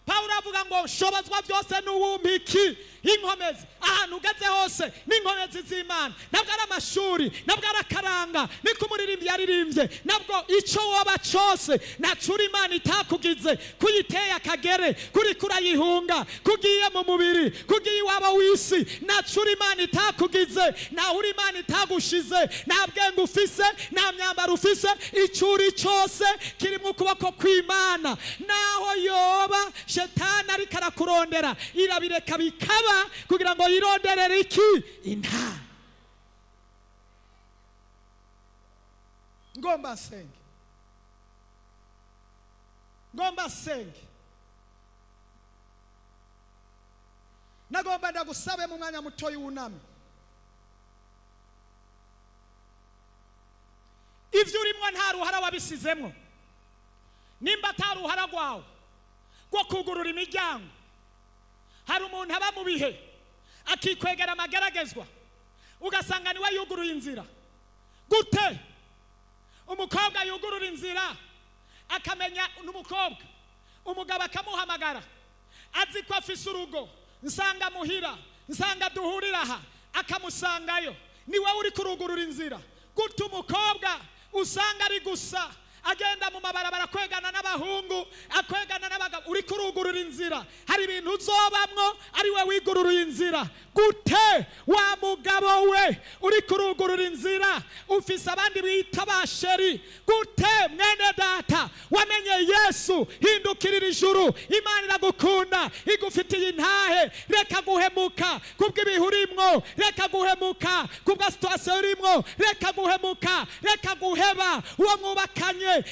Pawulo avuga ngo nshobozwa byose n'uwumpiki inkomezi. Ahantu ugeze hose n'inkomezi z'Imana. Ntabwo ari amashuri, ntabwo ari akaranga, niko umuririmbyi yaririmbye, ntabwo icyo woba cyose nacura Imana itakugize, kuyiteye akagere, kuri kurayihunga, kugiye mu mubiri, kugiye iwabo w'isi, nacura Imana itakugize, naho uri Imana itagushize, nta bwenge ufise, nta myambaro ufise, icyo uri cyose kiri mu kuboko kw'Imana. Naho yoba shetani ariko arakurondera, irabireka bikaba kugira ngo yironderere iki? Intahe. Ngomba senge. Ngomba senge. Nagomba ndagusabe mu mwanya mutoyi wuname. Ivyo urimwo nta ruhara wabisizemwo. Nimba ata ruhara rwawe rwo kugurura imiryango, hari umuntu aba mu bihe akikwegera amageragezwa, ugasanga niwe yuguruye inzira. Gute umukobwa yugurura inzira akamenya n'umukobwa, umugabo akamuhamagara azi ko afise urugo, nsanga muhira, nsanga duhurira aha, akamusangayo. Niwe uri kurugurura inzira. Gute umukobwa usanga ari gusa Agenda mu mabarabara kwegana n'abahungu, akwegana n'abagabo. Uri kurugurura inzira. Hari ibintu uzobamwo ari we wigururuye inzira. Gute wa mugabo we uri kurugurura inzira, ufise abandi bita basheri. Gute mwene data wamenye Yesu, hindukirira ijuru. Imana iragukunda, igufitiye intahe. Reka guhemuka kubw'ibihurimwo, reka guhemuka kubwa situation urimwo, reka guhemuka, reka guheba uwo mwubakanye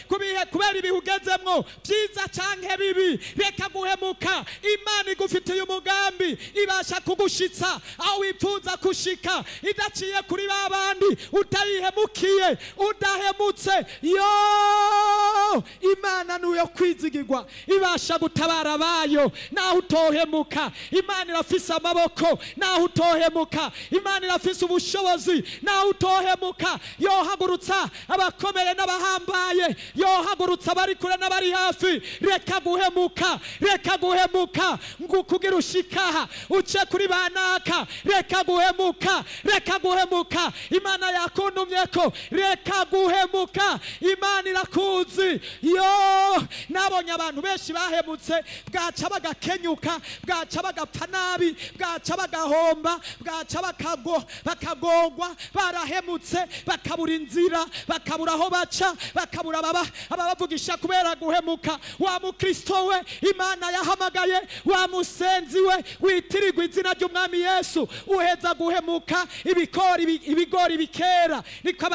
kubera ibihugezemwo byiza canke bibi. Reka guhemuka. Imana igufitiye umugambi, ibasha kugushitsa aho wifuza kushika, idaciye kuri babandi, utayihemukiye, udahemutse. Yo, Imana nuyo kwizigirwa, ibasha gutabara abayo naho utohemuka. Imana irafise amaboko naho utohemuka. Imana irafise ubushobozi naho utohemuka. Yohagurutsa abakomeye n'abahambaye, yohagurutsa abari kure n'abari hafi. Reka guhemuka, reka guhemuka ngo kugira ushikaha uce kuri banaka. Reka guhemuka, reka guhemuka. Imana yakundumyeko, reka guhemuka. Imana irakuzi. Yo, nabonye abantu benshi bahemutse, bwaca bagakenyuka, bwaca bagapfa nabi, bwaca bagahomba, bwaca bakagogwa. Barahemutse bakabura inzira, bakabura aho baca, bakabura ababavugisha kubera guhemuka. Wa mukristo we Imana yahamagaye, wa musenzi we witirirwa izina ry'umwami Yesu, uheza guhemuka. Ibigori bikera, niko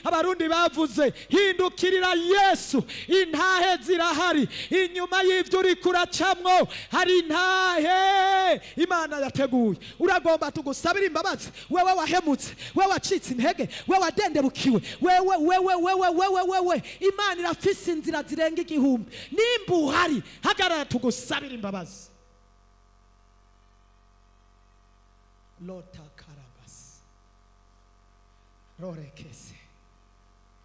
abarundi bavuze. Hindukirira Yesu, intahe zirahari. Inyuma y'ivyo uri kuracamwo hari intahe Imana yateguye. Uragomba tugusabira imbabazi, wewe wahemutse, wewe wacitse intege, wewe wadendebukiwe, wewe wewe wewe wewe wewe. Imana irafise inzira zirenga igihumbi. Nimba uhari, hagarara tugusabira imbabazi. Lota karabas rorekese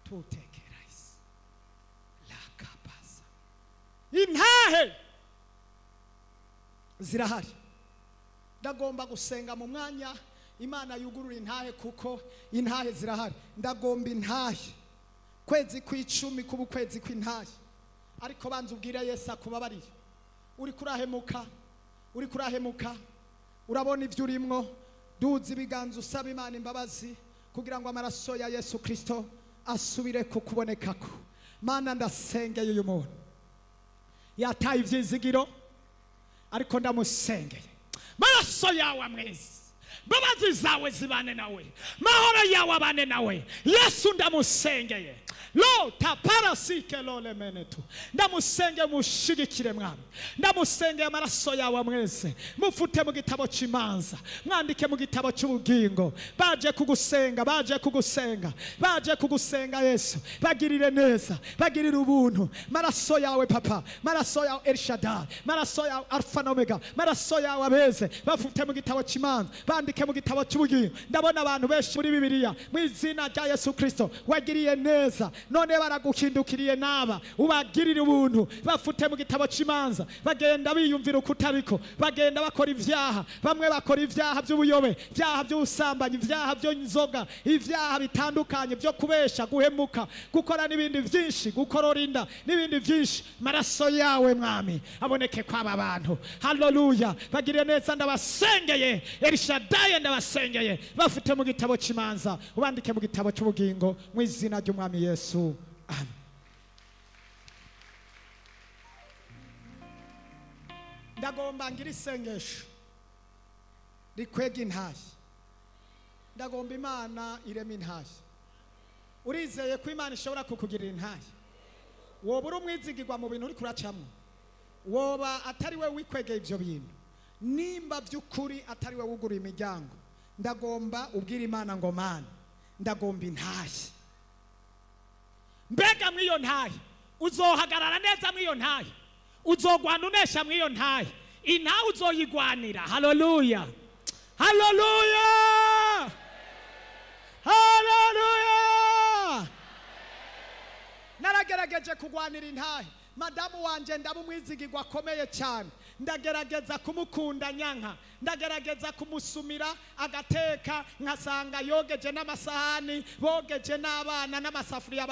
tutekerais la kapasa. Intahe zirahari. Ndagomba gusenga mu mwanya Imana yugurura intahe, kuko intahe zirahari. Ndagomba intahe kwezi kw'icumi kuba kwezi kw'intahe. Ariko banza ubwire Yesu akubabarire. Uri kurahemuka, uri kurahemuka, urabona ibyo urimwo. Duza ibiganza usaba Imana imbabazi kugira ngo amaraso ya Yesu Kristo asubire kukubonekako. Mana, ndasengeye uyu muntu yataye ivyizigiro, ariko ndamusengeye. Maraso yawe mwiza, mbabazi zawe zibane nawe, mahoro yawe abane nawe. Yesu ndamusengeye. Lo taparasike lole menetu. Ndamusenge mushigikire mwami. Ndamusenge amaraso yawe mwese. Mufute mu gitabo cy'imanza, mwandike mu gitabo cy'ubugingo. Baje kugusenga, baje kugusenga, baje kugusenga Yesu. Bagirire neza, bagirire ubuntu. Maraso yawe papa, maraso yawe El Shaddai, maraso yawe Alpha na Omega, maraso yawe abeze. Bafute mu gitabo cy'imanza, bandike mu gitabo cy'ubugingo. Ndabona abantu benshi muri Bibiliya mu izina rya Yesu Kristo wagiriye neza, none baraguhindukiriye naba ubagirira ubuntu. Bafute mu gitabo cy'imanza, bagenda biyumvira ukutariko, bagenda bakora ivyaha. Bamwe bakora ivyaha by'ubuyobe, ivyaha by'ubusambanyi, ivyaha by'inzoga, ivyaha bitandukanye byo kubesha, guhemuka, gukora n'ibindi byinshi, gukorora inda n'ibindi byinshi. Maraso yawe mwami aboneke kwaba bantu. Haleluya, bagiriye neza. Ndabasengeye El Shaddai, ndabasengeye. Bafute mu gitabo cy'imanza, ubandike mu gitabo cy'ubugingo mu izina ry'umwami Yesu. Amen. Ndagomba ngira isengesho rikwega intahe. Ndagomba Imana irema intahe. Urizeye ko Imana ishobora kukugirira intahe? Woba uri umwizigirwa mu bintu uri kuracamwo, woba atari we wikwegeye ibyo bintu. Nimba by'ukuri atari we wuguruye imiryango, ndagomba ubwira Imana ngo Mana, ndagomba intahe. Mbega mw'iyo ntahe uzohagarara neza, mw'iyo ntahe uzogwana unesha, mw'iyo ntahe intahe uzoyigwanira. Haleluya, haleluya, haleluya. Naragerageje kugwanira intahe. Madamu wanje ndaba umwizigirwa akomeye cyane, ndagerageza kumukunda nyanka, Ndagerageza kumusumira agateka, nkasanga yogeje n'amasahani, bogeje n'abana n'amasafuriya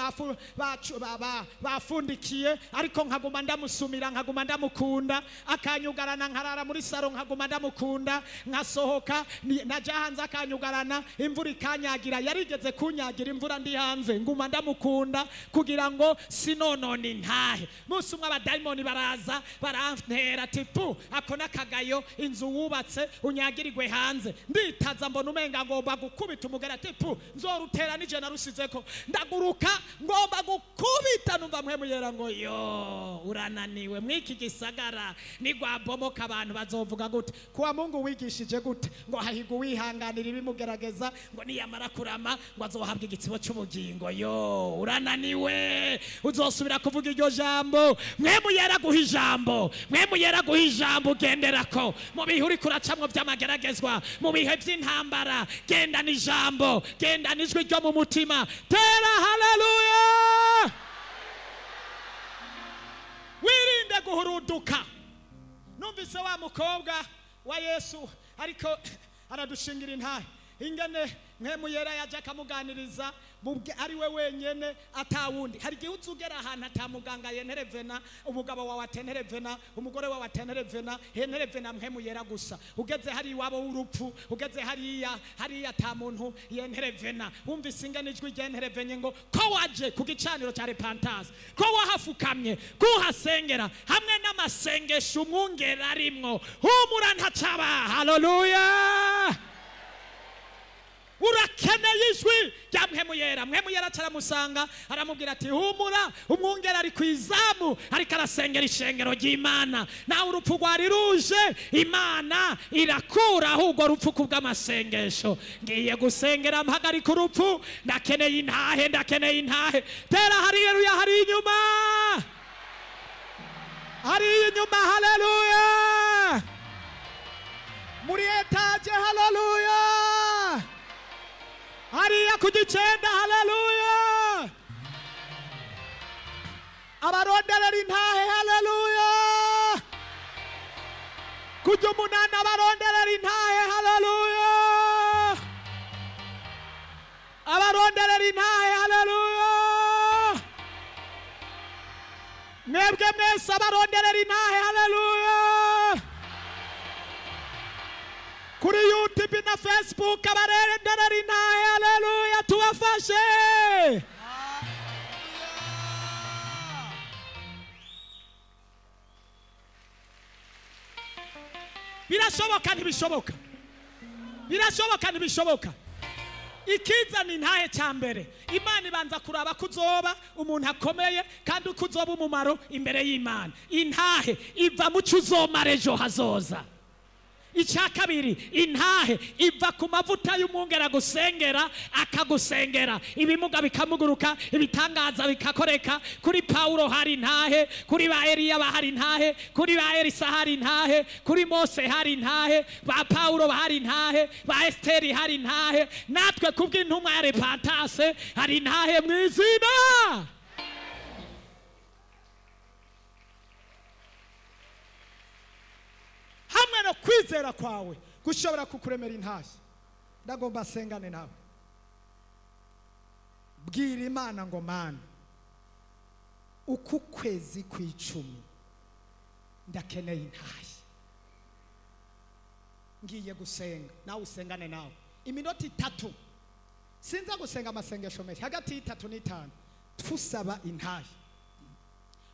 bafundikiye, ariko nkaguma ndamusumira, nkaguma ndamukunda. Akanyugarana nkarara muri saro, nkaguma ndamukunda. Nkasohoka naja hanze akanyugarana, imvura ikanyagira. Yarigeze kunyagira imvura ndi hanze, nguma ndamukunda kugira ngo sinonone intahe. Munsi umwe abadayimoni baraza barantera tipu, ako nakagayo inzu wubatse unyagirirwe hanze. Nditaza mbona umenga ngomba gukubita umugera tipu, nzorutera nije narusizeko. Ndaguruka ngomba gukubita, numva Mpwemu Yera ngo yo urananiwe mwiki gisagara nigwabomoka abantu bazovuga gute? Kuwa Mungu wigishije gute? Ngo hahigwa uwihanganira ibimugerageza, ngo niyamara kurama ngo azohabwa igitsibo cy'ubugingo. Yo urananiwe, uzosubira kuvuga iryo jambo. Mpwemu Yera guha ijambo, Mpwemu Yera guha ijambo ugenderako mu bihe uri kuracamwo by'amageragezwa, mu bihe by'intambara. Gendana ijambo, gendana ijwi ryo mu mutima. Tera haleluya. Wirinde guhuruduka. Numvise wa mukobwa wa Yesu ariko aradushingira intahe, ingene Mpwemu Yera yaje akamuganiriza ari we wenyene atawundi. Hari igihe uzugera ahantu atamuganga yenterevena, umugabo wawe atenterevena, umugore wawe atenterevena, henterevena Mpwemu Yera gusa. Ugeze hari iwabo w'urupfu, ugeze hariya hariya ata muntu yenterevena. Wumvise ingene ijwi ryenterevenye ngo ko waje ku gicaniro cya repentance, ko wahafukamye, ko uhasengera hamwe n'amasengesho umwungera arimwo, humura ntacaba. Haleluya. Urakeneye ijwi rya Mpwemu Yera. Mpwemu Yera aramusanga aramubwira ati humura, umwungera ari ku izamu ariko arasengera ishengero ry'Imana. Nawe urupfu rwari ruje, Imana irakuraho urwo rupfu kubw'amasengesho. Ngiye gusengera mpagarika urupfu, ndakeneye intahe, ndakeneye intahe. Tera haleluya, hari inyuma, hari inyuma. Haleluya. Muri etaje, haleluya. Hariya ku gicenda, haleluya. Abaronderera intahe, haleluya. Kujya umunani, abaronderera intahe, haleluya. Abaronderera intahe, haleluya. Mwebwe mwese abaronderera intahe, haleluya. Kuri YouTube na Facebook abaronderera intahe, haleluya, tubafashe. Birashoboka ntibishoboka, birashoboka ntibishoboka. Ikizana intahe cya mbere, Imana ibanza kuraba ko uzoba umuntu akomeye kandi uko uzoba umumaro imbere y'Imana. Intahe iva mu cyo uzomara ejo hazoza. Icya kabiri, intahe iva ku mavuta y'umwungera gusengera, akagusengera ibimuga bikamuguruka, ibitangaza bikakoreka. Kuri Paulo hari intahe, kuri ba Eliya hari intahe, kuri ba Elisa hari intahe, kuri Mose hari intahe, ba Paulo hari intahe, ba Esteri hari intahe. Natwe kubw'intumwa ya repentance hari intahe mu izina. Hamwe no kwizera kwawe gushobora kukuremera intahe. Ndagomba sengane nawe. Bwira Imana ngo Mana, uku kwezi kw'icumi ndakeneye intahe. Ngiye gusenga, nawe usengane nawe iminota 3. Sinza gusenga amasengesho menshi, hagati y'3 n'5 tusaba intahe.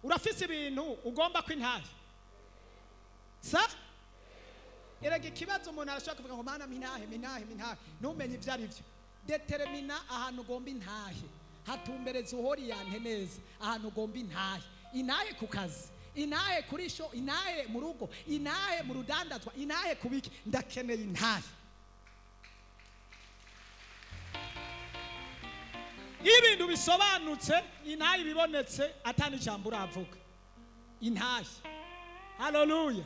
Urafise ibintu ugomba ko intahe sa? Erega ikibazo umuntu arashobora kuvuga ngo Mana mintahe mintahe mintahe, ntumenye ibyo ari byo. Determina ahantu ugomba intahe, hatumbereza uhoriyante neza ahantu ugomba intahe. Intahe ku kazi, intahe kuri sho, intahe mu rugo, intahe mu rudandazwa, intahe kubiki. Ndakeneye intahe. Iyo ibintu bisobanutse, intahe ibibonetse atani ijambo uravuga. Intahe. Haleluya.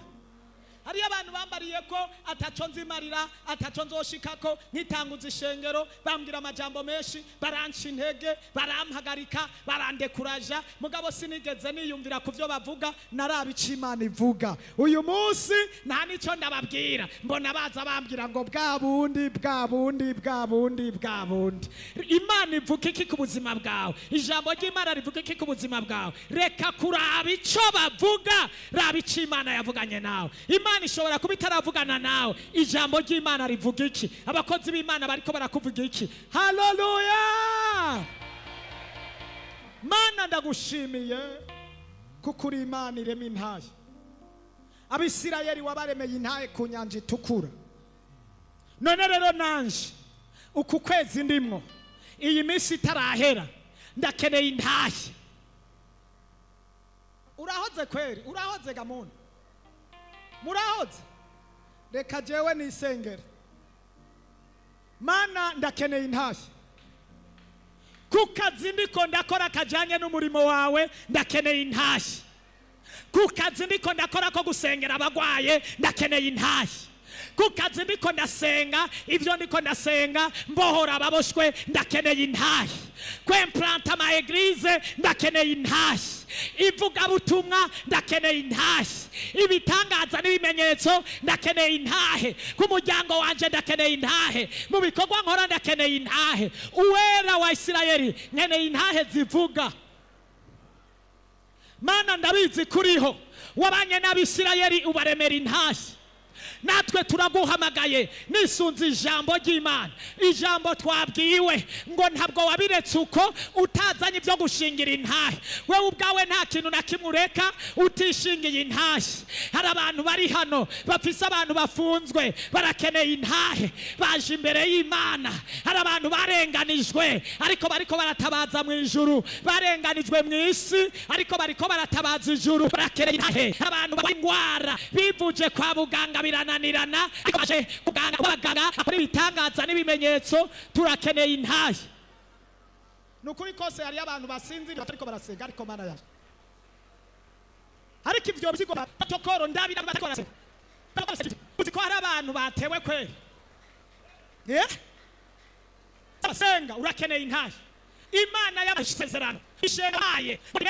Hariyo abantu bambariye ko ataco nzimarira, ataco nzoshikako, nkitanguza ishengero, bambwira amajambo menshi, baranca intege, barampagarika, barandekuraja, mugabo sinigeze niyumvira ku byo bavuga, naraba ico Imana ivuga. Uyu munsi nta nico ndababwira, mbona baza bambwira ngo bwa bundi bwa bundi bwa bundi bwa bundi. Imana ivuga iki ku buzima bwawe? Ijambo ry'Imana rivuga iki ku buzima bwawe? Reka kuraba ico bavuga, raba ico Imana yavuganye nawe. Imana ishobora kuba itaravugana nawe, ijambo ry'Imana rivuga iki? Abakozi b'Imana bariko barakuvuga iki? Haleluya! Mana ndagushimiye kuko uri Imana irema intahe. Abisirayeli wabaremeye intahe ku nyanja itukura. None rero nanje uku kwezi ndimwo, iyi minsi itarahera, ndakeneye intahe. Urahoze kweri, urahoze gamuna, murahoze. Reka jewe nisengere. Mana ndakeneye intahe. Ku kazi ndiko ndakora kajanye n'umurimo wawe, ndakeneye intahe. Ku kazi ndiko ndakora ko gusengera abagwaye, ndakeneye intahe. Ku kazi ndiko ndasenga, ivyo ndiko ndasenga, mbohora ababoshwe, ndakeneye intahe. Kwemplanta ama eglise, ndakeneye intahe. Ivugabutumwa, ndakeneye intahe. Ibitangaza n'ibimenyetso, ndakeneye intahe. Ku muryango wanje ndakeneye intahe. Mu bikorwa nkora ndakeneye intahe. Uwera wa Isirayeli, nkeneye intahe zivuga. Mana ndabizi kuriho, wabanye n'Abisirayeli ubaremera intahe. Natwe turaguhamagaye nisunze ijambo ry'Imana, ijambo twabwiwe ngo ntabwo wabiretse uko utazanye ibyo gushingira intahe. Wewe ubwawe nta kintu na kimwe ureka utishingiye intahe. Hari abantu bari hano bafise abantu bafunzwe barakeneye intahe, baje imbere y'Imana. Hari abantu barenganijwe ariko bariko baratabaza mu ijuru, barenganijwe mu isi ariko bariko baratabaza ijuru, barakeneye intahe. Hari abantu b'ingwara bivuje kwa muganga birananirana, ariko baje kuganga abaganga akora ibitangaza n'ibimenyetso, turakeneye intahe. Nukuri kose hari abantu basinzira ariko barasenga, ariko Mana yaje. Ariko ivyo bisigo batokoro ndabira bariko barasenga. Uzi ko hari abantu batewe kweri. Basenga, urakeneye intahe. Imana y'amasezerano ishengaye muri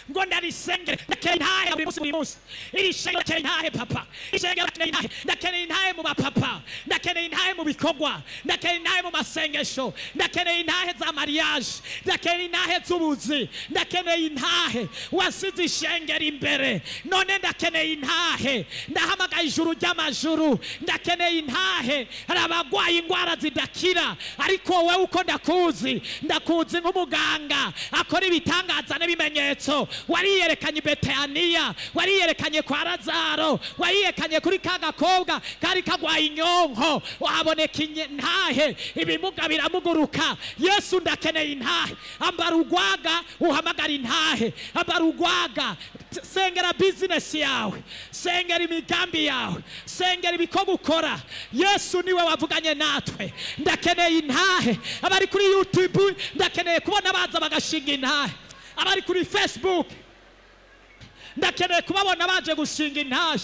ngo ndarisengere, ndakeneye intahe buri munsi buri munsi. Iri shengero ndakeneye intahe papa, ishengero ndakeneye intahe, ndakeneye intahe mu bapapa, ndakeneye intahe mu bikorwa, ndakeneye intahe mu masengesho, ndakeneye intahe za mariage, ndakeneye intahe z'ubuzi, ndakeneye intahe. Wasize ishengero imbere, none ndakeneye intahe. Ndahamagaye ijuru ry'amajuru, ndakeneye intahe. Hari abagwaye ingwara zidakira, ariko wowe uko ndakuzi, ndakuzi nk'umuganga akora ibitangaza n'ibimenyetso. Wariyerekanye Betaniya, wariyerekanye kwa Lazaro, wariyerekanye kuri ka gakobwa kari kagwaye inyonko, wahaboneka intahe, ibimuga biramuguruka. Yesu ndakeneye intahe. Ambara urwaga uhamagara intahe, ambara urwaga, sengera business yawe, sengera imigambi yawe, sengera ibikorwa ukora. Yesu niwe wavuganye natwe, ndakeneye intahe. Abari kuri YouTube ndakeneye kubona baza bagashinga intahe. Abari kuri Facebook ndakeneye kubabona baje gushinga intahe.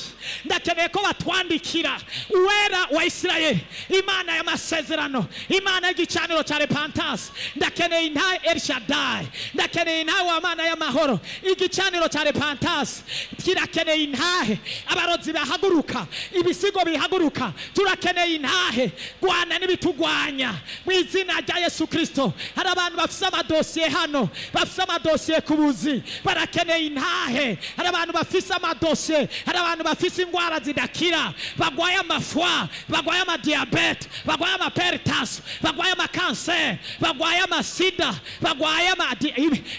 Ndakeneye ko batwandikira. Uwera wa Isirayeli, Imana y'amasezerano, Imana y'igicaniro cya repentance, ndakeneye intahe El Shaddai, ndakeneye intahe wa Mana y'amahoro. Igicaniro cya repentance kirakeneye intahe. Abarozi bahaguruka, ibisigo bihaguruka, turakeneye intahe. Gwana n'ibitugwanya mu izina rya Yesu Kristo. Hari abantu bafise amadosiye hano, bafise amadosiye ku buzi, barakeneye intahe. Hari abantu bafise amadosiye, hari abantu bafise ingwara zidakira, bagwaye amafwa, bagwaye amadiabete, bagwaye amaperitasi, bagwaye amakanseri, bagwaye amasida, bagwaye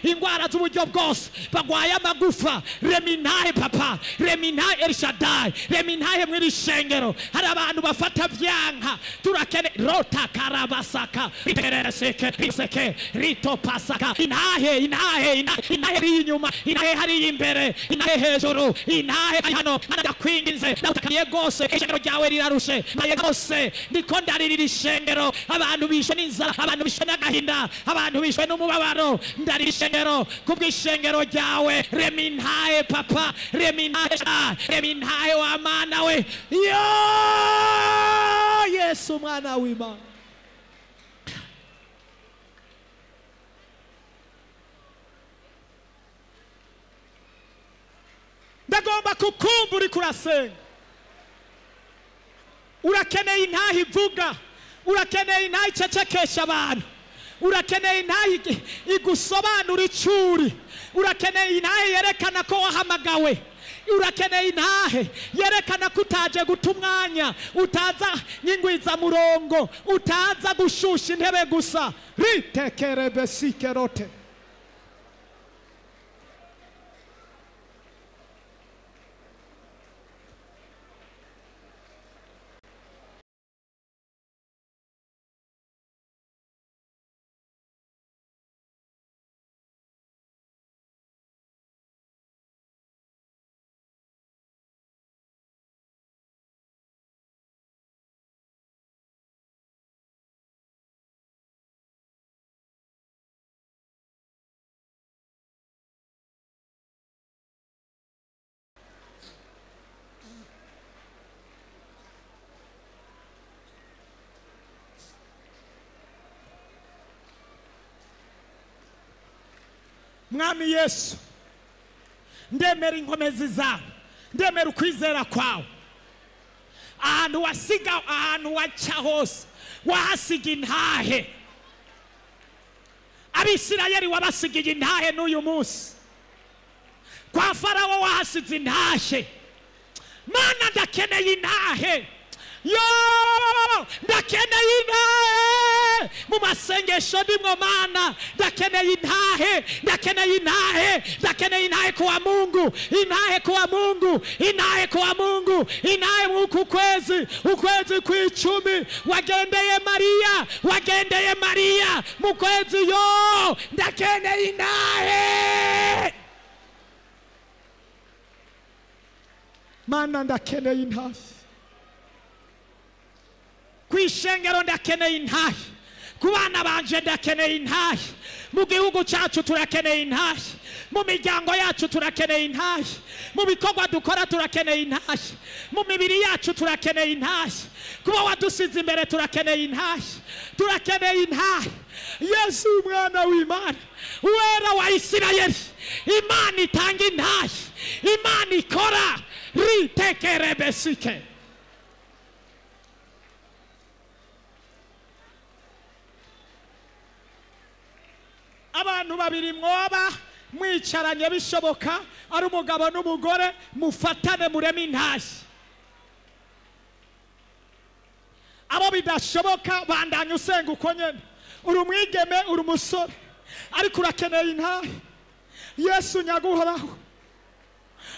ingwara z'uburyo bwose, bagwaye amagufa. Rema intahe papa, rema intahe El Shaddai, rema intahe mw'iri shengero. Hari abantu bafata vyanka, turakene rota karabasaka ritereseke riseke rito pasaka. Intahe, intahe, intahe, intahe iri inyuma, intahe hari imbere, Intahe hejuru, intahe hano. Mana ndakwinginze, ndagutakamiye rwose. Ishengero ryawe rirarushe maye rwose. Ndiko ndaririra ishengero. Abantu bishwe n'inzara, abantu bishwe n'agahinda, abantu bishwe n'umubabaro. Ndarira ishengero kubw'ishengero ryawe. Rema intahe papa, rema intahe, rema intahe wa mana we. Yo Yesu mwana w'Imana. Ndagomba kukumva uri kurasenga. Urakeneye intahe ivuga, urakeneye intahe icecekesha abantu, urakeneye intahe igusobanura icuri, urakeneye intahe yerekana ko wahamagawe, urakeneye intahe yerekana ko utaje guta umwanya, utaza nyingwiza murongo, utaza gushusha intebe gusa. Ritekerebesikerote. Mwami Yesu, ndemera inkomezi zawe, ndemera ukwizera kwawe. Ahantu wasiga, ahantu waca hose wahasiga intahe. Abisirayeli wabasigiye intahe n'uyu munsi. Kwa Farawo wahasize intahe. Mana ndakeneye intahe. Yo ndakeneye intahe mu masengesho ndimwo. Mana ndakeneye intahe, ndakeneye intahe, ndakeneye intahe kwa Mungu, intahe kwa Mungu, intahe kwa Mungu, intahe muku kwezi, ukwezi kw'icumi wagendeye Maria, wagendeye Maria mu kwezi. Yo ndakeneye intahe. Mana ndakeneye intahe. Kwishengero ndakeneye intahe, ku bana banje ndakeneye intahe, mu gihugu cyacu turakeneye intahe, mu miryango yacu turakeneye intahe, mu bikorwa dukora turakeneye intahe, mu mibiri yacu turakeneye intahe, kuba wadusize imbere turakeneye intahe, turakeneye intahe. Yesu umwana w'Imana, uwera wa Isirayeli, Imana itanga intahe, Imana ikora. Ritekerebesike. Abantu babiri mwoba mwicaranye bishoboka ari umugabo n'umugore, mufatane mureme intahe. Abo bidashoboka bandanye usenga uko nyene. Uri umwigeme, uri umusore, ariko urakeneye intahe. Yesu nyaguhoraho,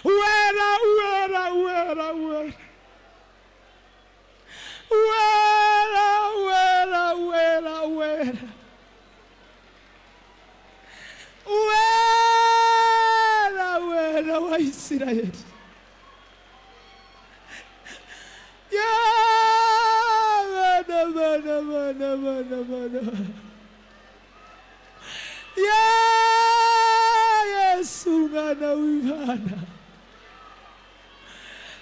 uwera, uwera, uwera, uwera, uwera, uwera, uwera, uwera, uwera, uwera wa Isirayeli. Ya mana, mana, mana, mana, mana. Ya Yesu mwana w'Imana.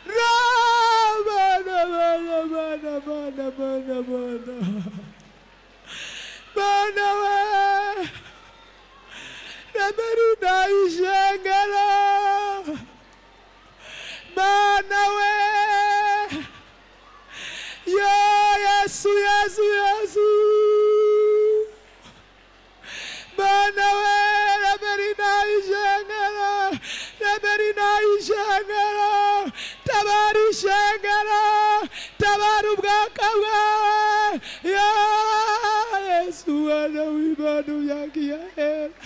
Mana, mana, mana, mana, mana, mana. Mana we. Raberuna ishengero. Mana we. Ya Yesu, Yesu, Yesu. Mana we, raberina ishengero, raberina ishengero, tabara ishengero, tabara ubwaka bwawe. Ya Yesu mwana w'Imana uyagiye ahera.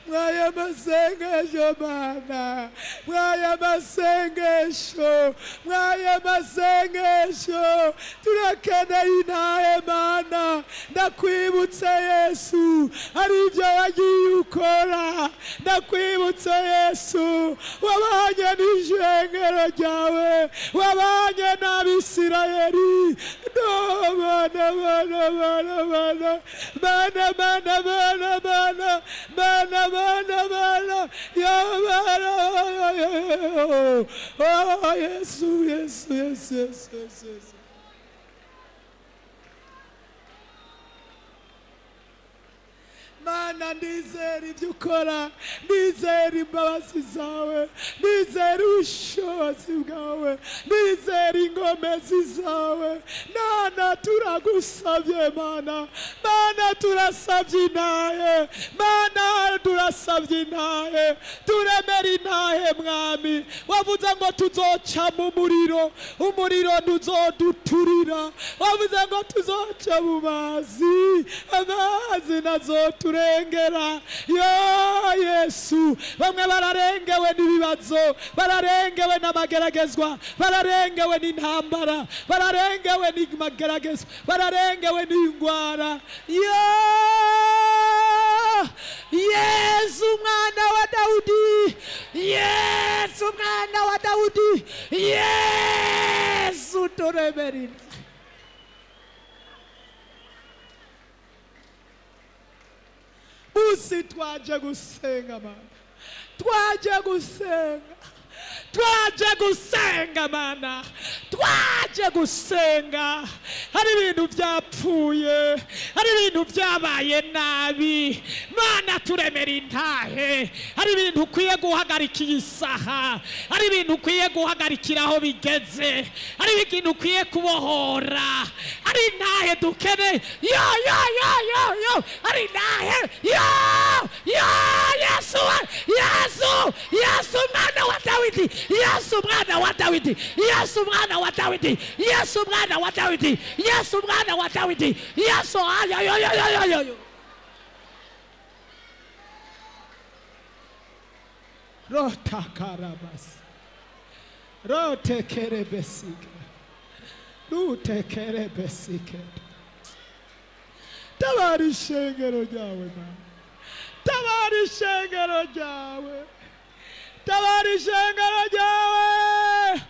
Mwaya masengesho Mana, mwaya masengesho, mwaya masengesho, turakeneye intahe Mana. Ndakwibutse Yesu, hari ibyo wagiye ukora. Ndakwibutse Yesu, wabanye n'ijengero ryawe, wabanye n'Abisirayeli. No Mana, Mana, Mana, Mana, Mana, Mana, Mana, Mana, Mana, Mana, Mana, ya Mana, oh Yesu, Yesu, Yesu, Yesu, Yesu. Mana, ndizera ibyo ukora, ndizera imbabazi zawe, ndizera ubushobozi bwawe, ndizera ingomezi zawe. Mana, turagusabye Mana, Mana turasabye intahe, Mana turasabye intahe, turemera intahe Mwami. Wavuze ngo tuzoca mu muriro, umuriro ntuzoduturira. Wavuze ngo tuzoca mu mazi, amazi nazoturengera. Yo Yesu, bamwe bararengewe n'ibibazo, bararengewe n'amageragezwa, bararengewe n'intambara, bararengewe n'amageragezwa, bararengewe n'ingwara. Yo Yesu mwana wa Daudi, Yesu mwana wa Daudi, Yesu turemere. Musi twaje gusenga Mana, twaje gusenga, twaje gusenga Mana, twaje gusenga. Hari ibintu byapfuye, hari ibintu byabaye nabi. Mana turemera intahe. Hari ibintu ukwiye guhagarika iyi saha, hari ibintu ukwiye guhagarikira aho bigeze, hari ibintu ukwiye kubohora. Hari intahe dukeneye. Yo yo yo yo yo, hari intahe. Yo yo, Yesu, Yesu, Yesu mwana wa Dawidi, Yesu mwana wa Dawidi, Yesu mwana wa Dawidi, Yesu mwana wa Dawidi, Yesu mwana wa Dawidi, Yesu. Ayo yo yo yo yo yo. Rotakarabas, rotekerebesike, rutekerebesike. Tabara ishengero ryawe Mana, tabara ishengero ryawe, tabara ishengero ryawe,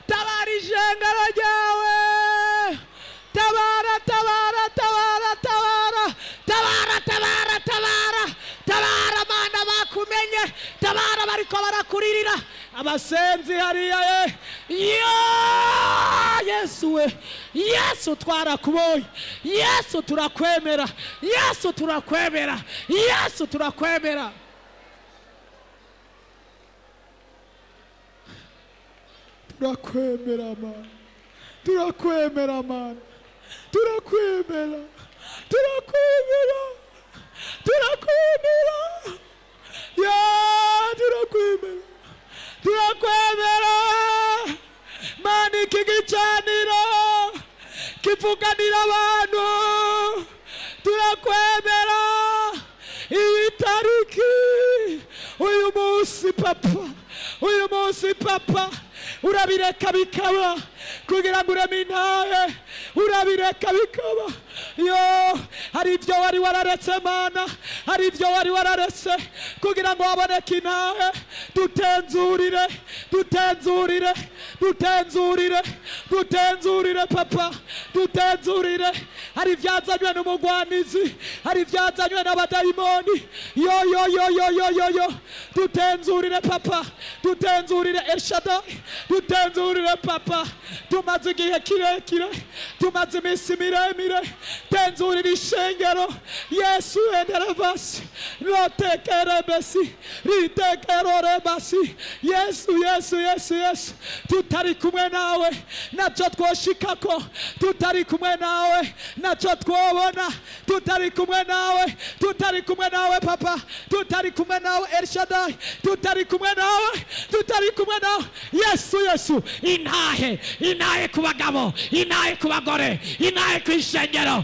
tabara ishengero ryawe. Tabara, tabara, tabara, tabara, tabara, tabara, tabara, tabara Mana bakumenye, tabara bariko barakuririra. Abasenzi hariya ye, yo Yesu we, Yesu twarakubonye, Yesu turakwemera, Yesu turakwemera, Yesu turakwemera. Turakwemera Mana, turakwemera Mana, turakwemera, turakwemera, turakwemera, ya turakwemera, turakwemera. Mana, iki gicaniro kivuganira abantu, turakwemera. Iyi tariki, uyu munsi papa, uyu munsi papa, urabireka bikaba kugira ngo ureme intahe, urabireka bikaba. Yo, hari ibyo wari wararetse Mana, hari ibyo wari wararetse kugira ngo haboneke intahe. Dutenzurire, dutenzurire, dutenzurire, dutenzurire papa, dutenzurire. Hari ibyazanywe n'umugwanizi, hari ibyazanywe n'abadayimoni. Yo yo yo yo yo yo yo, dutenzurire papa, dutenzurire El Shaddai, dutenzurire papa. Tumaze igihe kirekire, tumaze iminsi miremire. Tenzurire ishengero. Yesu enderavasi, rotekerebesi, ritekerorebasi. Yesu, Yesu, Yesu, Yesu, tutari kumwe nawe nacyo twoshikako, tutari kumwe nawe nacyo twobona, tutari kumwe nawe, tutari kumwe nawe papa, tutari kumwe nawe El Shaddai, tutari kumwe nawe, tutari kumwe nawe Yesu. Yesu, intahe, intahe ku bagabo, intahe ku bagore, intahe ku ishengero,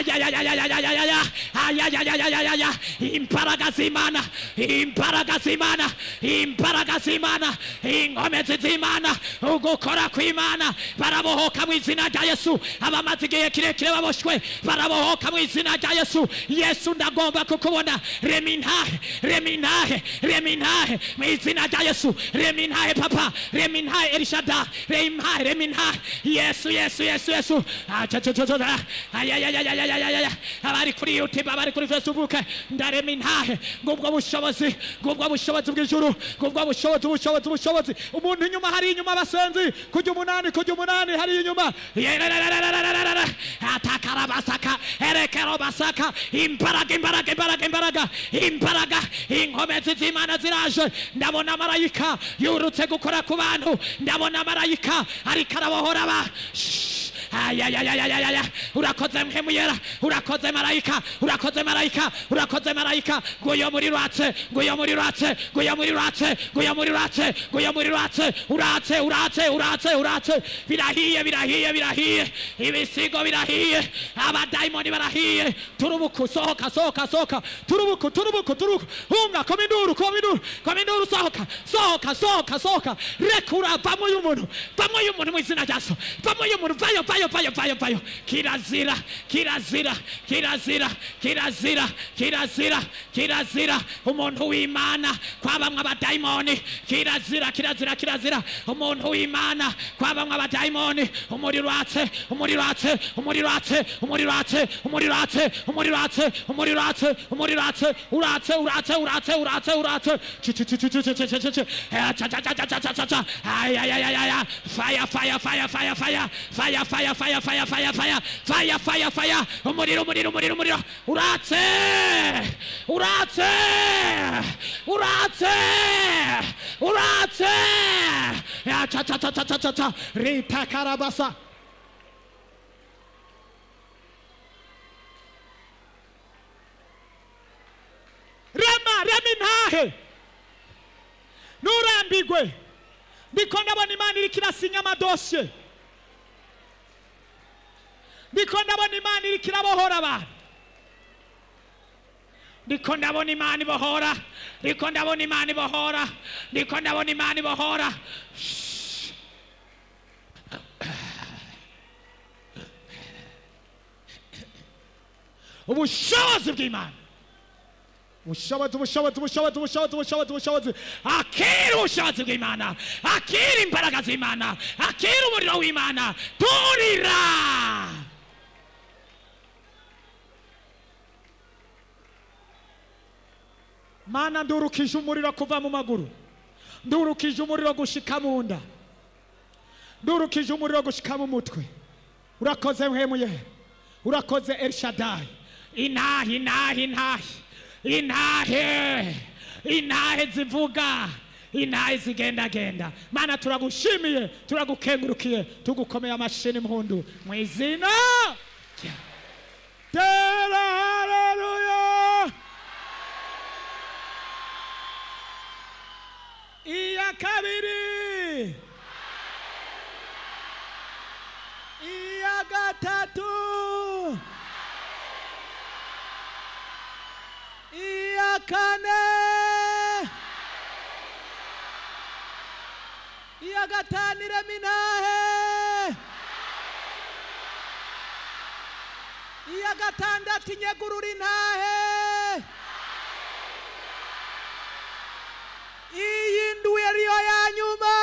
Ayayayayayaya, ayayayayaya. Imbaraga z'Imana, imbaraga z'Imana, imbaraga z'Imana, inkomezi z'Imana, ugukora kw'Imana. Barabohoka mu izina rya Yesu. Abamaze igihe kirekire baboshwe barabohoka mu izina rya Yesu. Yesu ndagomba kukubona. Rema intahe, rema intahe, rema intahe mu izina rya Yesu. Rema intahe papa, rema intahe Elishada, rema intahe, rema intahe. Yesu, Yesu, Yesu, Yesu. Ayayayayayaya. Abari kuri YouTube, abari kuri Facebook, ndarema intahe. Ngubwo bushobozi, ngubwo bushobozi bw'ijuru, ngubwo bushobozi, bushobozi, bushobozi. Umuntu inyuma, hari inyuma abasenzi, kujya umunani, kujya umunani, hari inyuma. Atakarabasaka, erekerobasaka. Imbaraga, imbaraga, imbaraga, imbaraga, imbaraga. Inkomezi z'Imana ziraje. Ndabona marayika yurutse gukora ku bantu. Ndabona marayika ariko arabohora aba. Ayayayayaya. Urakoze Mpemuyera, urakoze marayika, urakoze marayika, urakoze marayika. Nguyo muri ratse, nguyo muri ratse, nguyo muri ratse, nguyo muri ratse, nguyo muri ratse. Uratse, uratse, uratse, uratse. Birahiye, birahiye, birahiye. Ibisigo birahiye, abadaimoni barahiye. Turubuku, sohoka, sohoka, sohoka. Turubuku, turubuku, turubuku. Hunga, koma induru, koma induru, koma induru, sohoka, sohoka, sohoka, sohoka. Rekura, vamo y'umuntu, vamo y'umuntu mu izina rya Yesu. Vamo y'umuntu, vayo, vayo, vayo, vayo, vayo. Kirazira, kirazira, kirazira, kirazira, kirazira, kirazira. Umuntu w'Imana kwabamwe abadaimoni. Kirazira, kirazira, kirazira. Umuntu w'Imana kwabamwe abadaimoni. Umuriro watse, umuriro watse, umuriro watse, umuriro watse, umuriro watse, umuriro watse, umuriro watse, umuriro watse. Uratse, uratse, uratse, uratse, uratse. Chi chi chi chi chi chi chi chi chi. Cha cha cha cha cha cha cha. Ay ay ay ay ay. Fire, fire, fire, fire, fire, fire, fire, fire, fire, fire, fire, fire, fire, fire. Umuriro, umuriro, umuriro, umuriro. Uratse, uratse, uratse, uratse. Ya cha cha cha cha cha cha cha. Rita karabasa. Rema, rema intahe. Nurambigwe. Ndiko ndabona Imana iriko irasinya amadosiye. Ndiko ndabona Imana iriko irabohora abantu. Ndiko ndabona Imana ibohora. Ndiko ndabona Imana ibohora. Ndiko ndabona Imana ibohora. Ubushobozi bw'Imana. Ubushobozi, ubushobozi, ubushobozi, ubushobozi, ubushobozi, ubushobozi. Akira ubushobozi bw'Imana. Akira imbaraga z'Imana. Akira umuriro w'Imana. Turira. Mana, ndurukije umuriro kuva mu maguru. Ndurukije umuriro gushika mu nda. Ndurukije umuriro gushika mu mutwe. Urakoze Mpemuyera. Urakoze El Shaddai. Intahe, intahe, intahe. Intahe, intahe zivuga, intahe zigendagenda. Mana, turagushimiye, turagukengurukiye, tugukomeye amashini impundu mu izina rya Tera. Haleluya. Iya kabiri, iya gatatu, iya kane, iya gatanu. Irema intahe. Iya gatandatu, inyegurura intahe. Iyi ndwi ariyo ya nyuma.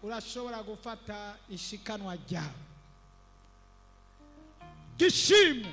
Urashobora gufata ishikanwa ryawe gishimwe.